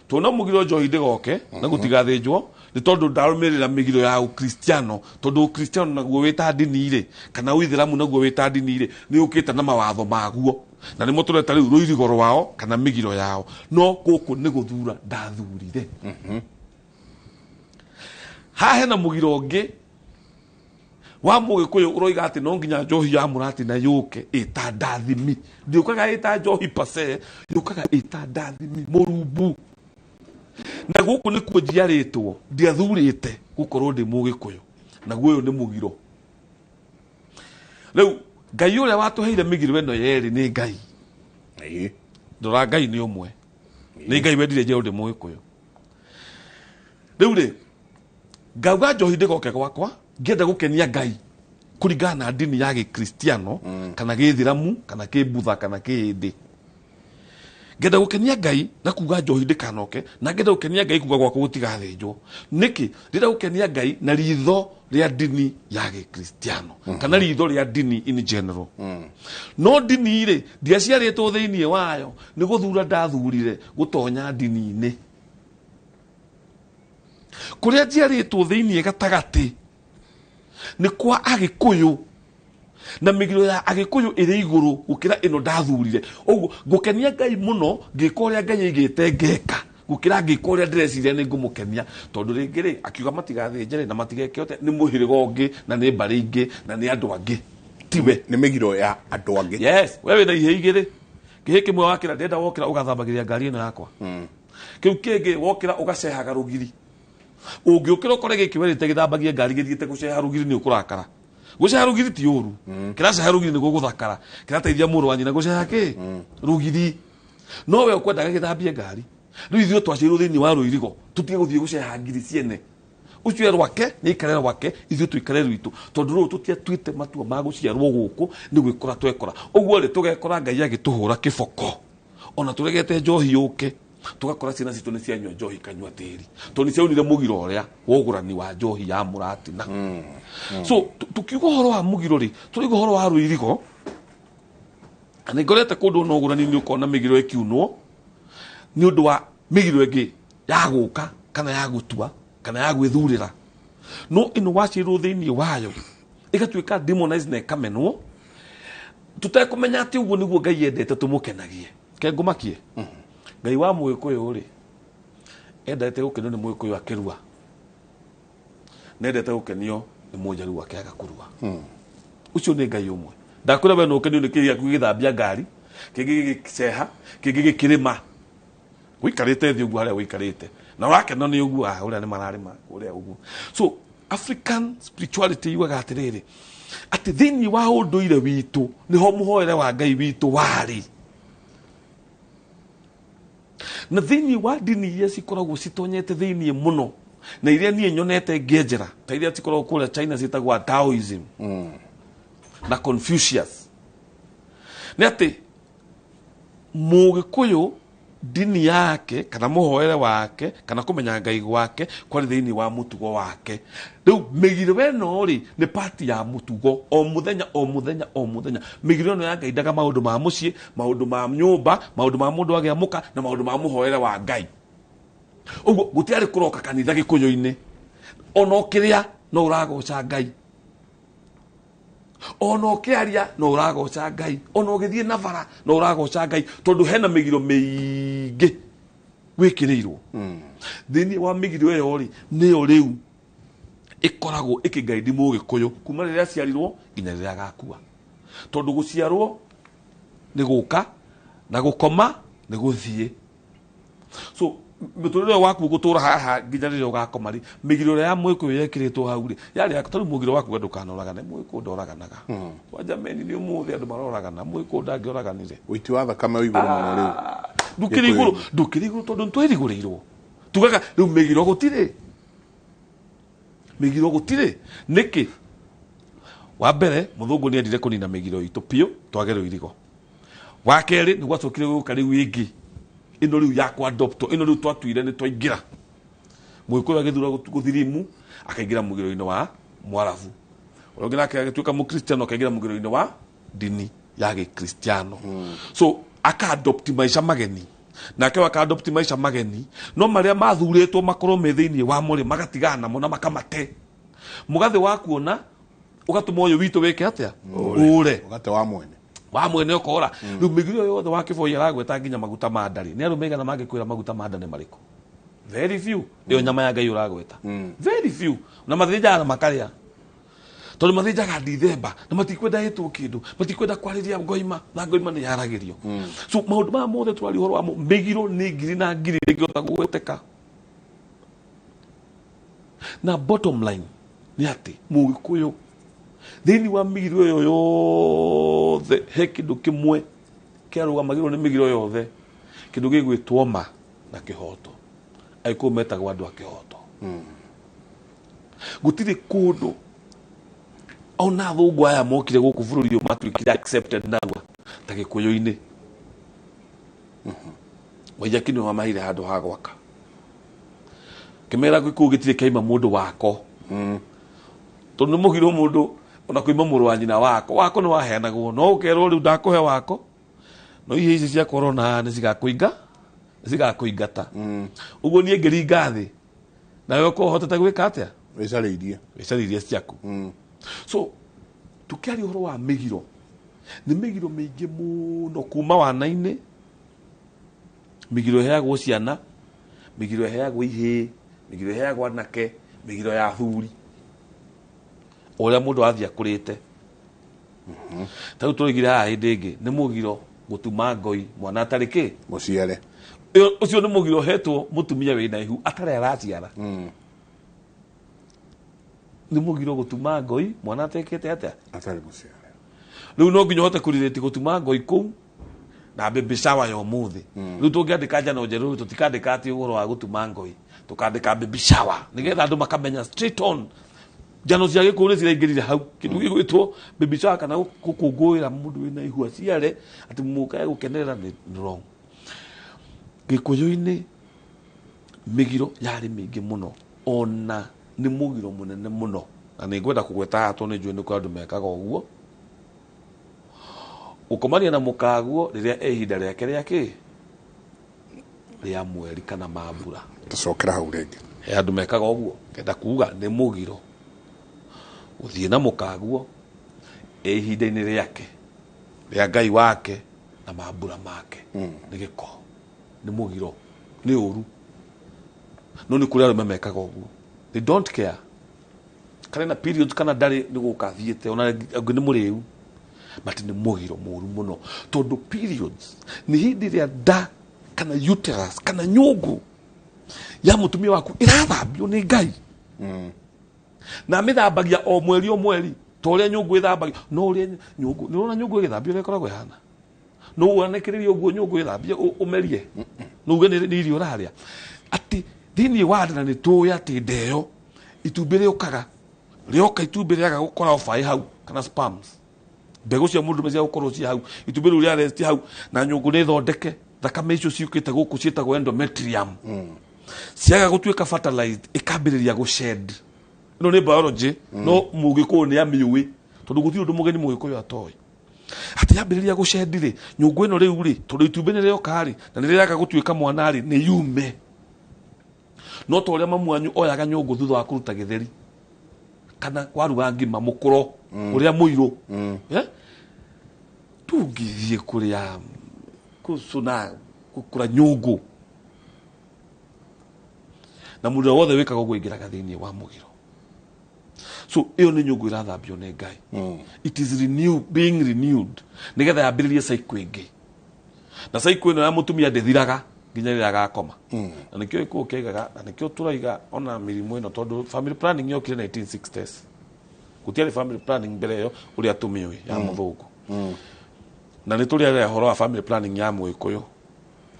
tuona mũgiro njohi ndĩgoke na gũtigathĩnjwo, nĩ tondũ ndarũmĩrĩra mĩgiro ya Ũkristiano, tondũ Ũkristiano naguo wĩta ndini rĩ, kana Ũithĩramu naguo wĩta ndini rĩ, nĩ ũkĩte na mawatho maguo, na nĩmo tũreta rĩu rũirigo rwao kana mĩgiro yao. No gũkũ nĩ gũthura ndathurire. Haha hena mũgiro ũngĩ wa Mũgĩkũyũ ũroiga atĩ no nginya njohi ya mũratina yũke ĩta ndathimi. Ndĩũkaga ĩta njohi pase, yũkaga ĩta ndathimi mũrumbu, na gũkũ nĩkuo njiarĩtwo, ndiathurĩte gũkorwo ndĩ Mũgĩkũyũ. Naguo ũyũ nĩ mũgiro. Rĩu Ngai ũrĩa watũheire mĩgiro ĩno yerĩ nĩ Ngai. Ndora Ngai nĩ ũmwe. Nĩ Ngai wendire njerũ ndĩ Mũgĩkũyũ. Rĩu rĩ, ngauga njohi ndĩgoke gwakwa ngĩenda gũkenia Ngai kũringana na ndini ya gĩkristiano kana gĩthiramu kana kĩbutha kana kĩhĩndĩ. Ngenda gũkenia Ngai na kuga njohi ndĩkanoke, na ngenda gũkenia Ngai kuga gwakwa gũtigathĩnjwo. Nĩkĩ? Ndĩrenda gũkenia Ngai na ritho rĩa ndini ya gĩkristiano kana ritho rĩa ndini in general. No ndini rĩ, ndiaciarĩtwo thĩinĩ wayo, nĩ gũthura ndathurire gũtonya ndini-inĩ. Kũrĩa njiarĩtwo thĩinĩ gatagatĩ nĩ kwa Agĩkũyũ, na mĩgiro ya Agĩkũyũ ĩrĩ igũrũ gũkĩra ĩno ndathurire. Ũguo ngũkenia Ngai mũno ngĩka ũrĩa Ngai aigĩte ngeka, gũkĩra ngĩka ũrĩa ndĩreciria nĩ ngũmũkenia. Tondũ rĩngĩ rĩ, akiuga matigathĩnje rĩ, na matigeke ũte, nĩ mũhĩrĩga ũngĩ, na nĩ mbarĩ ingĩ, na nĩ andũ angĩ. Tiwe. Nĩ mĩgiro ya andũ angĩ. Yes, we wĩna ihĩ igĩrĩ. Kĩhĩ kĩmwe wakĩra, ndĩrenda wokĩra ũgathambagĩria ngari ĩno yakwa. Kĩu kĩngĩ wokĩra ũgacehaga rũgiri. Ũngĩũkĩra ũkore gĩkĩ werĩte gĩthambagie ngari gĩthiĩte gũceha rũgiri nĩ ũkũrakara. Gũceha rũgiri ti ũru. Kĩraceha rũgiri nĩguo gũthakara. Kĩrateithia mũrũ wa nyina gũceha kĩ? Rũgiri. No we ũkwendaga gĩthambie ngari. Rĩu ithuĩ twaciarirwo thĩinĩ wa rũirigo, tũtige gũthiĩ gũceha ngiri ciene. Ũcio e rwake, nĩ aikare rwake, ithuĩ tũikare rwitũ. Tondũ rũrũ tũtiatuĩte matua ma gũciarwo gũkũ, nĩ gwĩkora twekora. Ũguo rĩ, tũgekora Ngai agĩtũhũra kĩboko. Ona tũregete njohi yũke, tũgakora ciana citũ nĩ cianyua njohi kanyua tĩri. Tondũ nĩ ciaunire mũgiro ũrĩa wa ũgũrani wa njohi ya mũratina. So, tukiuga ũhoro wa mũgiro rĩ, tũrauga ũhoro wa rũirigo. Na nĩ ngorete kũndũ ona ũgũrani-inĩ ũkona mĩgiro ĩkiunwo nĩ ũndũ wa mĩgiro ĩngĩ ya gũka kana ya gũtua kana ya gwĩthurĩra. No ĩno waciarirwo thĩinĩ wayo ĩgatuĩka demonized na ĩkamenwo, tũtekũmenya atĩ ũguo nĩguo Ngai endete tũmũkenagie. Ke ngũmakie? Ngai wa Mũgĩkũyũ rĩ, endete gũkenio nĩ Mũgĩkũyũ akĩrua, na endete gũkenio nĩ Mũnjaruo akĩaga kũrua. Ũcio nĩ Ngai ũmwe. Ndakwĩra we no ũkenio nĩ kĩrĩa gĩaku gĩgĩthambia ngari, kĩngĩ gĩgĩceha, kĩngĩ gĩkĩrĩma. Ũikarĩte thĩ ũguo harĩa ũikarĩte, na ũrakena nĩ ũguo, ũrĩa nĩ mararĩma ũrĩa ũguo. So African spirituality yugaga atĩrĩrĩ, atĩ thĩinĩ wa ũndũire witũ nĩho mũhoere wa Ngai witũ warĩ. Na thĩinĩ wa ndini iria cikoragwo citonyete thĩinĩ mũno, na iria niĩ nyonete ngĩenjera, ta iria cikoragwo kũrĩa China ciĩtagwo Taoism na Confucius, nĩ atĩ Mũgĩkũyũ ndini yake kana mũhoere wake kana kũmenya Ngai gwake kwarĩ thĩinĩ wa mũtugo wake. Rĩu mĩgiro ĩno rĩ nĩ part ya mũtugo, o mũthenya o mũthenya o mũthenya. Mĩgiro ĩno ya Ngai ndaga maũndũ ma mũciĩ, maũndũ ma nyũmba, maũndũ ma mũndũ agĩa mũka na maũndũ ma mũhoere wa Ngai. Ũguo gũtiarĩ kũroka kanitha Gĩkũyũ-inĩ, ona ũkĩrĩa no ũragoca Ngai, ona ũkĩaria no ũragoca Ngai, ona ũgĩthiĩ na bara no ũragoca Ngai, tondũ hena mĩgiro mĩingĩ wĩkĩrĩirwo. Thĩinĩ wa mĩgiro ĩyo rĩ, nĩyo rĩu ĩkoragwo ĩkĩgaidi Mũgĩkũyũ kuma rĩrĩa aciarirwo nginya rĩrĩa agakua. Tondũ gũciarwo nĩ gũka na gũkoma nĩ gũthiĩ. So mũtũrĩre ũyũ waku gũtũra haha nginya rĩrĩa ũgakoma rĩ, mĩgiro ĩrĩa ya Mũgĩkũyũ yekĩrĩtwo hau rĩ, yarĩ ya tondũ mũgiro waku we ndũkanoragane, Mũgĩkũyũ ndoraganaga. Kwanja meni nĩ ũmũthĩ andũ maroragana, Mũgĩkũyũ ndangĩoraganire. Ũiti wa thakame wĩ igũrũ mũno rĩu. Ndũkĩrĩ igũrũ, ndũkĩrĩ igũrũ tondũ nĩtwerigũrĩirwo. Tugaga rĩu mĩgiro gũtirĩ. Mĩgiro gũtirĩ. Nĩkĩ? Wa mbere, mũthũngũ nĩ endire kũnina mĩgiro itũ biũ, twage rũirigo. Wa kerĩ, nĩ gwacokire gũka rĩu ĩngĩ. Ĩno rĩu ya kũ-adopt, ĩno rĩu twatuire nĩ twaingĩra. Mũgĩkũyũ agĩthura gũthirimu, akaingĩra mũgiro-inĩ wa Mwarabu. Ũrĩa ũngĩ nake agĩtuĩka Mũkristiano, akaingĩra mũgiro-inĩ wa ndini ya Gĩkristiano. So, aka-adopt maica mageni. Nake ũyũ aka-adopt maica mageni, no marĩa mathurĩtwo makorwo me thĩinĩ wa mo rĩ, magatigana namo na makamate. Mũgathĩ wa kuona, ũgatũma ũyũ witũ wĩke atĩa? Ũre. Mũgate wa mwene. Wa mwene ũkora. Rĩu mĩgiro ĩyo yothe wa Kĩboi aragweta nginya maguta ma nda rĩ, nĩ arũme aigana mangĩkwĩra maguta ma nda nĩ marĩkũ? Very few. Ĩyo nyama ya Ngai ũragweta. Very few. Na mathĩnjaga na makarĩa. Tondũ mathĩnjaga Dithemba na matikwenda ĩtwo kĩndũ, matikwenda kwarĩria ngoima na ngoima nĩ yaragĩrio. So maũndũ maya mothe tũraria ũhoro wamo, mĩgiro nĩ ngiri na ngiri ĩngĩhota gũgweteka. Na bottom line nĩ atĩ Mũgĩkũyũ Thĩinĩ wa mĩgiro ĩyo yothe he kĩndũ kĩmwe kĩarũgamagĩrwo nĩ mĩgiro yothe, kĩndũ gĩgwĩtwo ma na kĩhoto. Agĩkũyũ metagwo andũ a kĩhoto. Gũtirĩ kũndũ ona athũngũ aya mokire gũkũ bũrũri ũyũ matuĩkire accepted narua ta Gĩkũyũ-inĩ. Waiyaki nĩwe wamaheire handũ ha gwaka. Kĩmera gĩkũyũ gĩtirĩ kĩaima mũndũ wako. Tondũ nĩ mũgiro mũndũ ona kũima mũrũ wa nyina wako. Wako nĩ waheanagwo, no ũkerwo rĩu ndakũhe wako, no ihe ici cia corona nĩ cigakũinga, nĩ cigakũingata. Ũguo niĩ ngĩringa thĩ, nawe ũkorwo ũhotete gwĩka atĩa? Wĩcarĩirie. Wĩcarĩirie ciaku. So tũkĩaria ũhoro wa mĩgiro, nĩ mĩgiro mĩingĩ mũno kuma wana-inĩ. Mĩgiro ĩheagwo ciana, mĩgiro ĩheagwo ihĩĩ, mĩgiro ĩheagwo anake, mĩgiro ya athuri. Ũrĩa mũndũ athiĩ akũrĩte. Ta rĩu tũroigire haha hĩndĩ ĩngĩ, nĩ mũgiro gũtuma ngoi mwana atarĩ kĩ? Mũciare. Ũcio nĩ mũgiro ũhetwo mũtumia wĩna ihu atarĩ araciara. Nĩ mũgiro gũtuma ngoi mwana atekĩte atĩa? Atarĩ mũciare. Rĩu no nginya ũhote kũrirĩti gũtuma ngoi kũu na baby shower ya ũmũthĩ. Rĩu tũngĩandĩka njano njerũ tũtikandĩka atĩ ũhoro wa gũtuma ngoi, tũkandĩka baby shower nĩgetha andũ makamenya straight on njano cia Gĩkũyũ nĩ ciraingĩrire hau. Kĩndũ gĩgwĩtwo baby shower kana gũkũngũĩra mũndũ wĩna ihu aciare atĩ mũkae gũkenerera nĩ wrong. Gĩkũyũ-inĩ mĩgiro yarĩ mĩingĩ mũno, ona nĩ mũgiro mũnene mũno, na nĩ ngwenda kũgweta haha tondũ nĩ njũĩ nĩ kũrĩ andũ mekaga ũguo. Gũkomania na mũkaguo rĩrĩa e ihinda rĩake rĩa kĩ? Rĩa mweri kana mambura. Tũcokera hau rĩngĩ. He andũ mekaga ũguo, ngenda kuga nĩ mũgiro gũthiĩ na mũkaguo e ihinda-inĩ rĩake rĩa Ngai wake na mambura make. Nĩ gĩko, nĩ mũgiro, nĩ ũru. No nĩ kũrĩ arũme mekaga ũguo. They don't care. Kana na periods kana ndarĩ nĩ gũka athiĩte, ona angĩ nĩ mũrĩu. But nĩ mũgiro mũru mũno. Tondũ periods nĩ hĩndĩ ĩrĩa nda kana uterus kana nyũngũ ya mũtumia waku ĩrathambio nĩ Ngai. Na mĩthambagia o mweri o mweri ta ũrĩa nyũngũ ĩthambagio. No ũrĩa nyũngũ, nĩ ũrona nyũngũ ĩgĩthambio ũrĩa ĩkoragwo ĩhana? No ũanĩkĩrĩrie ũguo nyũngũ ĩthambie ũmerie. No uge nĩ irio ũrarĩa. Atĩ thĩinĩ wa nda na nĩ tũĩ atĩ nda ĩyo itumbĩ rĩũkaga, rĩoka itumbĩ rĩaga gũkora obaĩ hau kana sperms. Mbegũ cia mũndũ cia gũkorwo ci hau, itumbĩ rĩu rĩa rest hau na nyũngũ nĩ thondeke, thakame icio ciũkĩte gũkũ ciĩtagwo endometrium. Ciaga gũtuĩka fertilized ĩkambĩrĩria gũshed. Ĩno nĩ biology, no mũgĩkũyũ nĩ amĩũĩ tondũ gũtirĩ ũndũ mũgeni mũgĩkũyũ atoĩ. Atĩ yambĩrĩria gũshed rĩ, nyũngũ ĩno rĩu rĩ, tondũ itumbĩ nĩ rĩoka rĩ, na nĩ rĩaga gũtuĩka mwana rĩ, nĩ yume. No ta ũrĩa mamu wanyu oyaga nyũngũ thutha wa kũruta gĩtheri kana waruga ngima mũkũro ũrĩa mũirũ. Tũngĩthiĩ kũrĩa gũcũna gũkũra nyũngũ. Na mũndũ wothe wĩkaga ũguo aingĩraga thĩinĩ wa mũgiro. So ĩyo nĩ nyũngũ ĩrathambio nĩ Ngai. It is being renewed nĩgetha yambĩrĩrie cycle ĩngĩ. Na cycle ĩno ya mũtumia ndĩthiraga nginya rĩrĩa agakoma. Na nĩkĩo gĩkũyũ kĩaigaga, na nĩkĩo tũraiga ona mĩrimũ ĩno tondũ family planning yokire 1960s. Gũtiarĩ family planning mbere ĩyo ũrĩa tũmĩũĩ ya mũthũngũ. Na nĩ tũrĩ ũhoro wa family planning ya mũgĩkũyũ.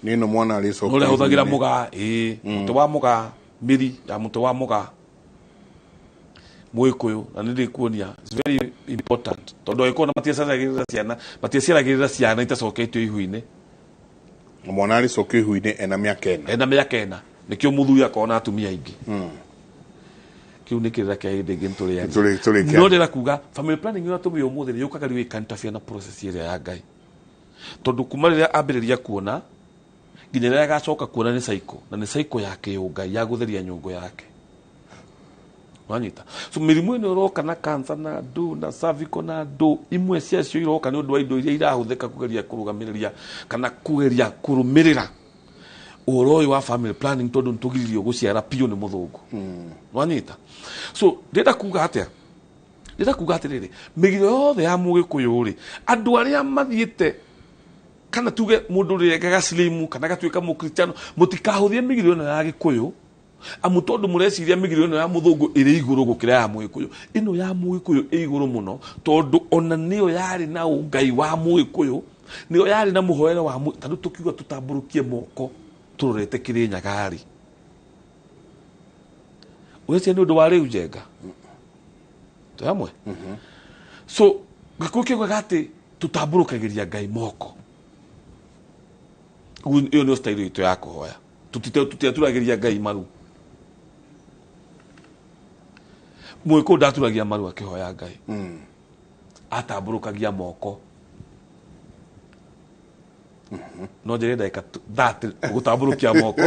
Nĩ ĩno mwana arĩcoka Ũrĩa hũthagĩra mũgaa, ĩĩ, mũtĩ wa mũgaa, mĩri ya mũtĩ wa mũgaa. Mũgĩkũyũ, na nĩ ndĩkuonia, it's very important. Tondũ agĩkũyũ na matiaciaragĩrĩra ciana, matiaciaragĩrĩra ciana itacoketio ihu-inĩ. Na mwana arĩcokio ihu-inĩ ena mĩaka ĩna. Ena mĩaka ĩna. Nĩkĩo mũthuri akoragwo na atumia aingĩ. Kĩu nĩ kĩrĩra kĩa hĩndĩ ĩngĩ nĩtũrĩaria. Tũrĩkĩaria. No ndĩrenda kuga family planning ĩrĩa tũmĩũĩ ũmũthĩ nĩ yũkaga rĩu ĩka-interfere na process ĩrĩa ya Ngai. Tondũ kuma rĩrĩa ambĩrĩria kuona nginya rĩrĩa agacoka kuona nĩ cycle, na nĩ cycle ya kĩũngai ya gũtheria nyũngũ yake. Wanyita? So mĩrimũ ĩno ĩroka na cancer na ndũ na cervical na ndũ, imwe ciacio iroka nĩ ũndũ wa indo iria irahũthĩka kũgeria kũrũgamĩrĩria kana kũgeria kũrũmĩrĩra ũhoro ũyũ wa family planning tondũ nĩtũgiririo gũciara biũ nĩ mũthũngũ. Wanyita? So ndĩrenda kuga atĩa? Ndĩrenda kuga atĩrĩrĩ, mĩgiro yothe ya mũgĩkũyũ rĩ, andũ arĩa mathiĩte kana tuge mũndũ ũrĩa gacilimu kana gatuĩka mũkristiano, mũtikahũthie mĩgiro ĩno ya gĩkũyũ Amu tondu mureciria mĩgiro ĩno ya mũthũngũ ĩrĩ igũrũ gũkĩra ya mũgĩkũyũ, ĩno ya mũgĩkũyũ ĩ igũrũ mũno, tondũ ona nĩyo yarĩ na ũngai wa mũgĩkũyũ, nĩyo yarĩ na mũhoere wa tondũ tũkiuga tũtambũrũkie moko tũrorete Kĩrĩnyaga rĩ, ũreciria nĩ ũndũ wa rĩu Njenga twĩ hamwe. So gĩkũyũ kĩugaga atĩ tũtambũrũkagĩria Ngai moko. Ũguo ĩyo nĩyo style itũ ya kũhoya. Tũtiatũragĩria Ngai maru. Mũgĩkũyũ ndatũragia maru akĩhoya Ngai, atambũrũkagia moko. No njĩre ndagĩka 30 gũtambũrũkia moko,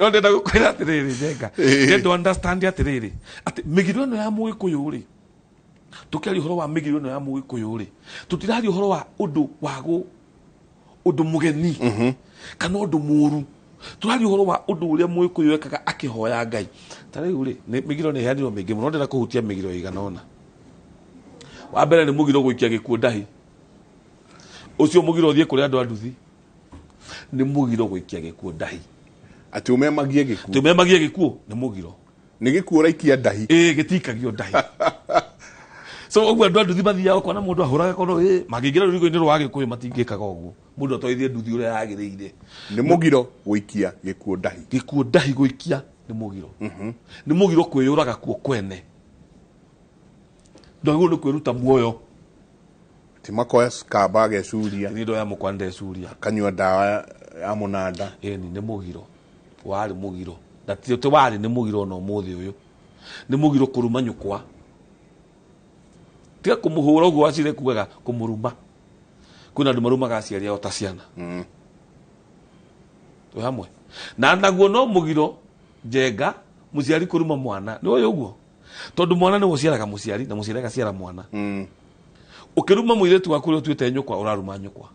no ndĩrenda gũkwĩra atĩrĩrĩ Njenga, ndĩrenda understand atĩrĩrĩ, atĩ mĩgiro ĩno ya mũgĩkũyũ rĩ, tũkĩaria ũhoro wa mĩgiro ĩno ya mũgĩkũyũ rĩ, tũtiraria ũhoro wa ũndũ wa ũndũ mũgeni kana ũndũ mũru, tũraria ũhoro wa ũndũ ũrĩa mũgĩkũyũ ekaga akĩhoya Ngai. Ta rĩu rĩ, mĩgiro nĩ ĩheanirwo mĩingĩ mũno, ndĩrenda kũhutia mĩgiro ĩigana ũna. Wa mbere nĩ mũgiro gũikia gĩkuũ ndahi. Ũcio mũgiro ũthiĩ kũrĩ andũ a nduthi, nĩ mũgiro gũikia gĩkuũ ndahi. Atĩ ũmemagie gĩkuũ. Tũmemagie gĩkuũ nĩ mũgiro. Nĩ gĩkuũ ũraikia ndahi. Ĩĩ, gĩtikagio ndahi. So ũguo andũ a nduthi mathiaga ũkona mũndũ ahũraga kono, ĩ mangĩingĩra rũrigo-inĩ rwa Gĩkũyũ matingĩkaga ũguo, mũndũ atwarithie nduthi ũrĩa yagĩrĩire. Nĩ mũgiro gũikia gĩkuũ ndahi. Gĩkuũ ndahi gũikia nĩ mũgiro. Nĩ mũgiro kwĩyũraga kuo kwene, ndwagĩrĩirwo nĩ kwĩruta muoyo. Ti makoya kamba agecuria. Nĩ ndoya mũkwa ndecuria. Akanyua ndawa ya mũnanda. Ĩni nĩ mũgiro, warĩ mũgiro, na ti ũtĩ warĩ, nĩ mũgiro ona ũmũthĩ ũyũ. Nĩ mũgiro kũruma nyũkwa, tiga kũmũhũra ũguo wacire kugaga kũmũruma. Kwĩna andũ marumaga aciari ao ta ciana. Twĩ hamwe na naguo no mũgiro Njenga, mũciari kũruma mwana nĩ ũyũ ũguo, tondũ mwana nĩwe ũciaraga mũciari na mũciari agaciara mwana. Ũkĩruma mũirĩtu waku ũrĩa ũtuĩte nyũkwa, ũraruma nyũkwa,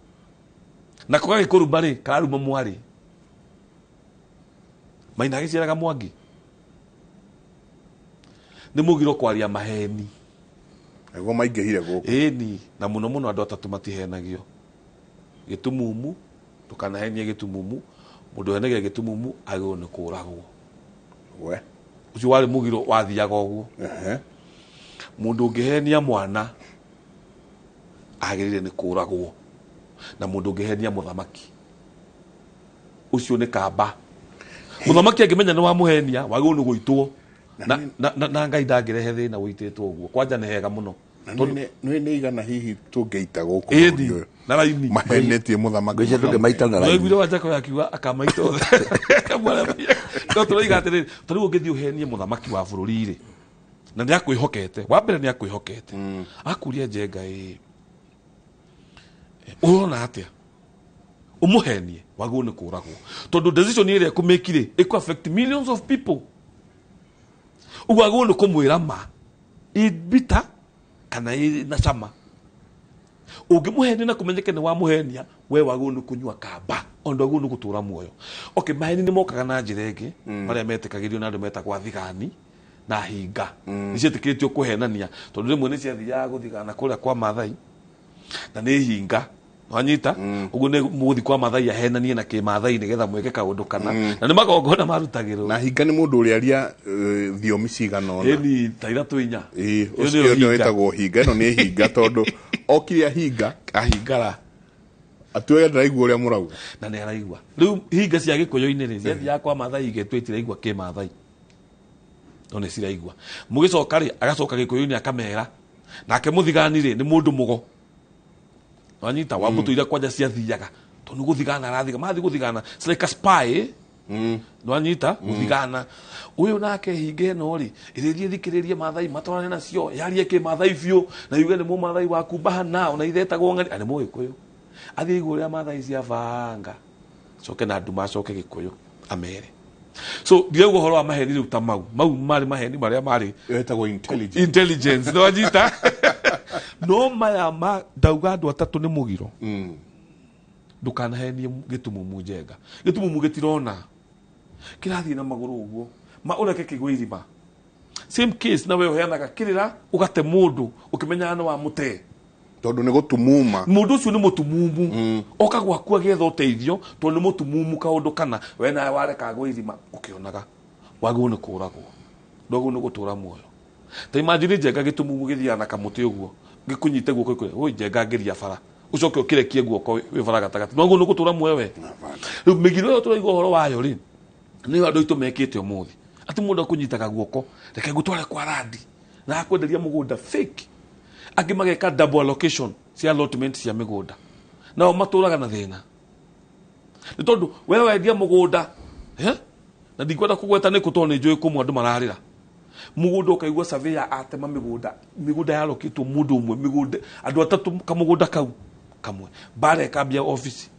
nako gagĩkũruma rĩ, kararuma mwarĩ maina agĩciaraga mwangi. Nĩ mũgiro kwaria maheni. Nĩguo maingĩhire gũkũ. Ĩni, na mũno mũno andũ atatũ matihenagio: gĩtumumu, ndũkanahenie gĩtumumu, mũndũ ũhenagia gĩtumumu agĩrĩirwo nĩ kũragwo. We. Ũcio warĩ mũgiro wathiaga ũguo. Mũndũ ũngĩhenia mwana agĩrĩire nĩ kũragwo, na mũndũ ũngĩhenia mũthamaki ũcio nĩ kamba. Mũthamaki angĩmenya nĩ wamũhenia, wagĩrĩirwo nĩ gũitwo na Ngai ndangĩrehe thĩna ũitĩtwo ũguo. Kwanja nĩ hega mũno. Na nĩ nĩ igana hihi tũngĩita gũkũ ĩni bũrũri ũyũ na raini mahenetie mũthamaki. Ngwĩciria tũngĩmaita na raini. Waiguire Wanjako yakiuga akamaita othe. No tũroiga atĩrĩrĩ, ta rĩu ũngĩthiĩ ũhenie mũthamaki wa bũrũri rĩ, na nĩ akwĩhokete, wa mbere nĩ akwĩhokete, akuria Njenga, ĩ ũrona atĩa ũmũhenie, wagĩrĩirwo nĩ kũragwo, tondũ decision ĩrĩa ĩkũmĩki rĩ, ĩkũ affect millions of people. Ũguo wagĩrĩirwo nĩ kũmwĩra ma ĩ bitter kana ĩ na cama. Ũngĩmũhenia na kũmenyeke nĩ wamũhenia, we wagĩrĩirwo nĩ kũnyua kamba, ona ndwagĩrĩirwo nĩ gũtũra muoyo. Okay, maheni nĩ mokaga na njĩra ĩngĩ, marĩa metĩkagĩrio na andũ metagwo athigani na hinga. Nĩ ciĩtĩkĩrĩtio kũhenania, tondũ rĩmwe nĩ ciathiaga gũthigana kũrĩa kwa Mathai na nĩ hinga wanyita ũguo nĩ mũgũthi kwa Mathai ahenanie na kĩmathai nĩgetha mwĩke kaũndũ kana na nĩ magongona marutagĩrwo. Na hinga nĩ mũndũ ũrĩa aria thiomi cigana ũna. Ĩni, ta ithatũ inya. Ĩĩ, Ĩyo ũcio nĩyo nĩyo hinga. ĩtagwo hinga. Ĩno nĩ hinga tondũ okire ahinga. Ahingara. Atuĩke ndaraigua ũrĩa mũrauga. Na nĩ araigua. Rĩu hinga cia gĩkũyũ-inĩ rĩ, ciathiaga kwa Mathai igetwo itiraigua kĩmathai, no nĩ ciraigua. Mũgĩcoka rĩ, agacoka gĩkũyũ-inĩ akamera. Nake mũthigani rĩ, nĩ mũndũ mũgo wanyita wa mbũtũ iria kwanja ciathiaga, tondũ nĩ gũthigana arathiga, mathiĩ gũthigana. It's like a spy. Nwanyita gũthigana ũyũ nake hinga ĩno rĩ, ĩrĩthiĩ thikĩrĩrie Mathai matwarane nacio, yarie kĩmathai biũ na yuge nĩ mũmathai waku bahana, ona ithetagwo ng'ani nĩ mũgĩkũyũ. Athiĩ igũrũ rĩa Mathai cia banga, coke na nduma, acoke gĩkũyũ amere. So ndirauga ũhoro wa maheni rĩu ta mau mau marĩ maheni marĩa marĩ Ĩyo ĩtagwo intelligence. Intelligence nĩwanyita. No maya ma ndauga andũ atatũ nĩ mũgiro. Ndũkanahenie gĩtumumu Njenga. Gĩtumumu gĩtirona, kĩrathiĩ na magũrũ ũguo, ma ũreke kĩgwe irima. Same case na we ũheanaga kĩrĩra ũgate mũndũ ũkĩmenyaga nĩ wa mũtee. Tondũ nĩ gũtumuma. Mũndũ ũcio nĩ mũtumumu, oka gwaku agĩetha ũteithio, tondũ nĩ mũtumumu kaũndũ kana we nawe wareka agwe irima ũkĩonaga. Wagĩrĩirwo nĩ kũragwo, ndwagĩrĩirwo nĩ gũtũra muoyo. Ta imagine Njenga gĩtumumu gĩthiaga na kamũtĩ ũguo, gĩkũnyite guoko gĩkwĩre, "Woi Njenga, ngĩria bara." Ũcoke ũkĩrekie guoko wĩ bara gatagatĩ. Ndwagĩrĩirwo nĩ gũtũra muoyo we. Rĩu mĩgiro ĩyo tũraigua ũhoro wayo rĩ, nĩyo andũ aitũ mekĩte ũmũthĩ. Atĩ mũndũ akũnyitaga guoko, reke ngũtware kwa randi, na akwenderia mũgũnda fake. Angĩ mageka double allocation cia allotment cia mĩgũnda. Nao matũraga na thĩna. Nĩ tondũ we wendia mũgũnda, eh? Na ndikwenda kũgweta nĩ kũ tondũ nĩ njũĩ kũmwe andũ mararĩra. Mũgũnda ũkaigua surveyor atema mĩgũnda, mĩgũnda yarokĩtwo mũndũ ũmwe, mĩgũnda andũ atatũ kamũgũnda kau kamwe, mbara ĩkambia obici.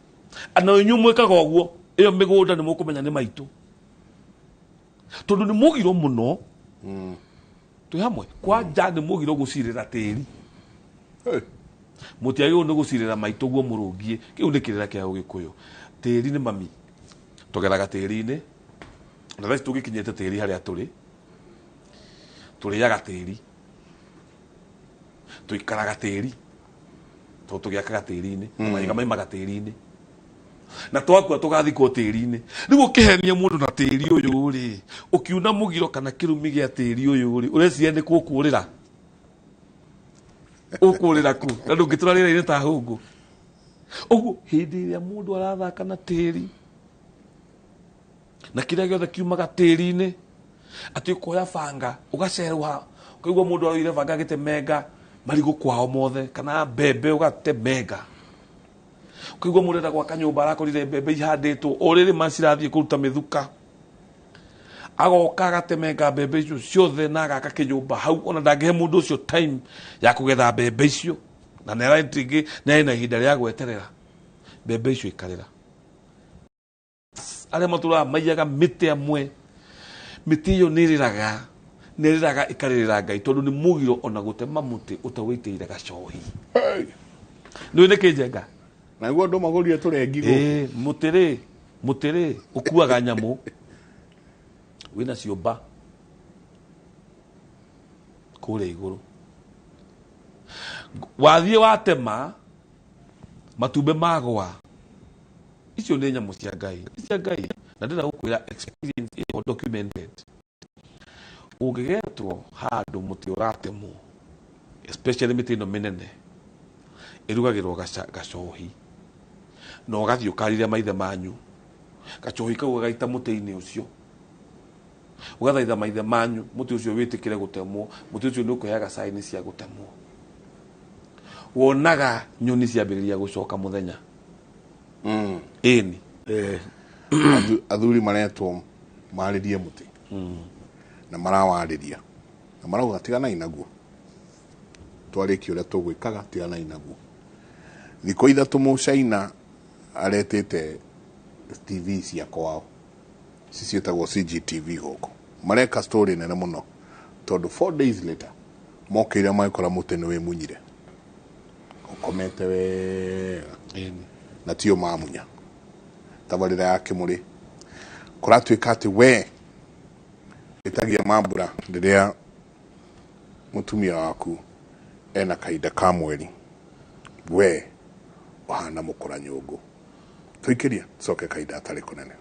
Na inyuĩ mwĩkaga ũguo, ĩyo mĩgũnda nĩ mũkũmenya nĩ maitũ. Tondũ nĩ mũgiro mũno. Twĩ hamwe. Kwanja nĩ mũgiro gũcirĩra tĩri. Mũtiagĩrĩirwo nĩ gũcirĩra maitũ guo mũrũngie. Kĩu nĩ kĩrĩra kĩa Ũgĩkũyũ. Tĩri nĩ mami. Tũgeraga tĩri-inĩ. Na thaa ici tũgĩkinyĩte tĩri harĩa tũrĩ. Tũrĩaga tĩri. Tũikaraga tĩri. Tondũ tũgĩakaga tĩri-inĩ. Na mahiga maimaga tĩri-inĩ. Na twakua tũgathikwo tĩri-inĩ. Rĩu ũkĩhenia mũndũ na tĩri ũyũ rĩ, ũkiuna mũgiro kana kĩrumi gĩa tĩri ũyũ rĩ, ũreciria nĩ kũ ũkũrĩra? Ũkũrĩra kũ? Na ndũngĩtũra rĩera-inĩ ta hũngũ. Ũguo hĩndĩ ĩrĩa mũndũ arathaka na tĩri, na kĩrĩa gĩothe kiumaga tĩri-inĩ, atĩ ũkoya banga, ũgacerũha, ũkaigua mũndũ aroire banga agĩtemenga marigũ kwao mothe, kana mbembe ũgatemenga. Ũkaigua mũndũ enda gwaka nyũmba arakorire mbembe ihandĩtwo, o rĩrĩ ma cirathiĩ kũruta mĩthuka. Agoka agatemenga mbembe icio ciothe na agaka kĩnyũmba hau, ona ndangĩhe mũndũ ũcio time ya kũgetha mbembe icio. Na nĩ arĩ na ihinda rĩa gweterera mbembe icio ikarĩra. Arĩa matũraga maiyaga mĩtĩ amwe, mĩtĩ ĩyo nĩ ĩrĩraga, nĩ ĩrĩraga ĩkarĩrĩra Ngai, tondũ nĩ mũgiro ona gũtema mũtĩ ũtawĩitĩire gacohi. Nĩ nĩ kĩ Njenga? Na nĩguo andũ magũrire tũrengi gũkũ. Mũtĩ rĩ, mũtĩ rĩ, ũkuaga nyamũ wĩna ciũmba kũrĩa igũrũ. Wathiĩ watema matumbĩ magwa, icio nĩ nyamũ cia Ngai, cia Ngai. Na ndĩrenda gũkwĩra experience ĩyo documented. Ũngĩgetwo handũ mũtĩ ũratemwo, especially mĩtĩ ĩno mĩnene, ĩrugagĩrwo gacohi, na ũgathiĩ ũkarire maithe manyu, gacohi kau gagaita mũtĩ-inĩ ũcio, ũgathaitha maithe manyu mũtĩ ũcio wĩtĩkĩre gũtemwo, mũtĩ ũcio nĩ ũkũheaga sign cia gũtemwo. Wonaga nyoni ciambĩrĩria gũcoka mũthenya. Ĩni. Athuri maretwo marĩrie mũtĩ. Na marawarĩria. Na marauga tiganai naguo. Twarĩkia ũrĩa tũgwĩkaga, tiganai naguo. Thikũ ithatũ Mũcaina aretĩte TV cia kwao. Ici ciĩtagwo CGTV gũkũ. Mareka story nene mũno. Tondũ 4 days later, mokĩire magĩkora mũtĩ nĩ wĩmunyire. Ũkomete wega. Na tio mamunya. Tabarĩra ya Kĩmũrĩ. Kũratuĩka atĩ we ĩtagia mambura rĩrĩa mũtumia waku ena kahinda ka mweri, we ũhana mũkũra nyũngũ. Tũikĩria, tũcoke kahinda gatarĩ kũnene.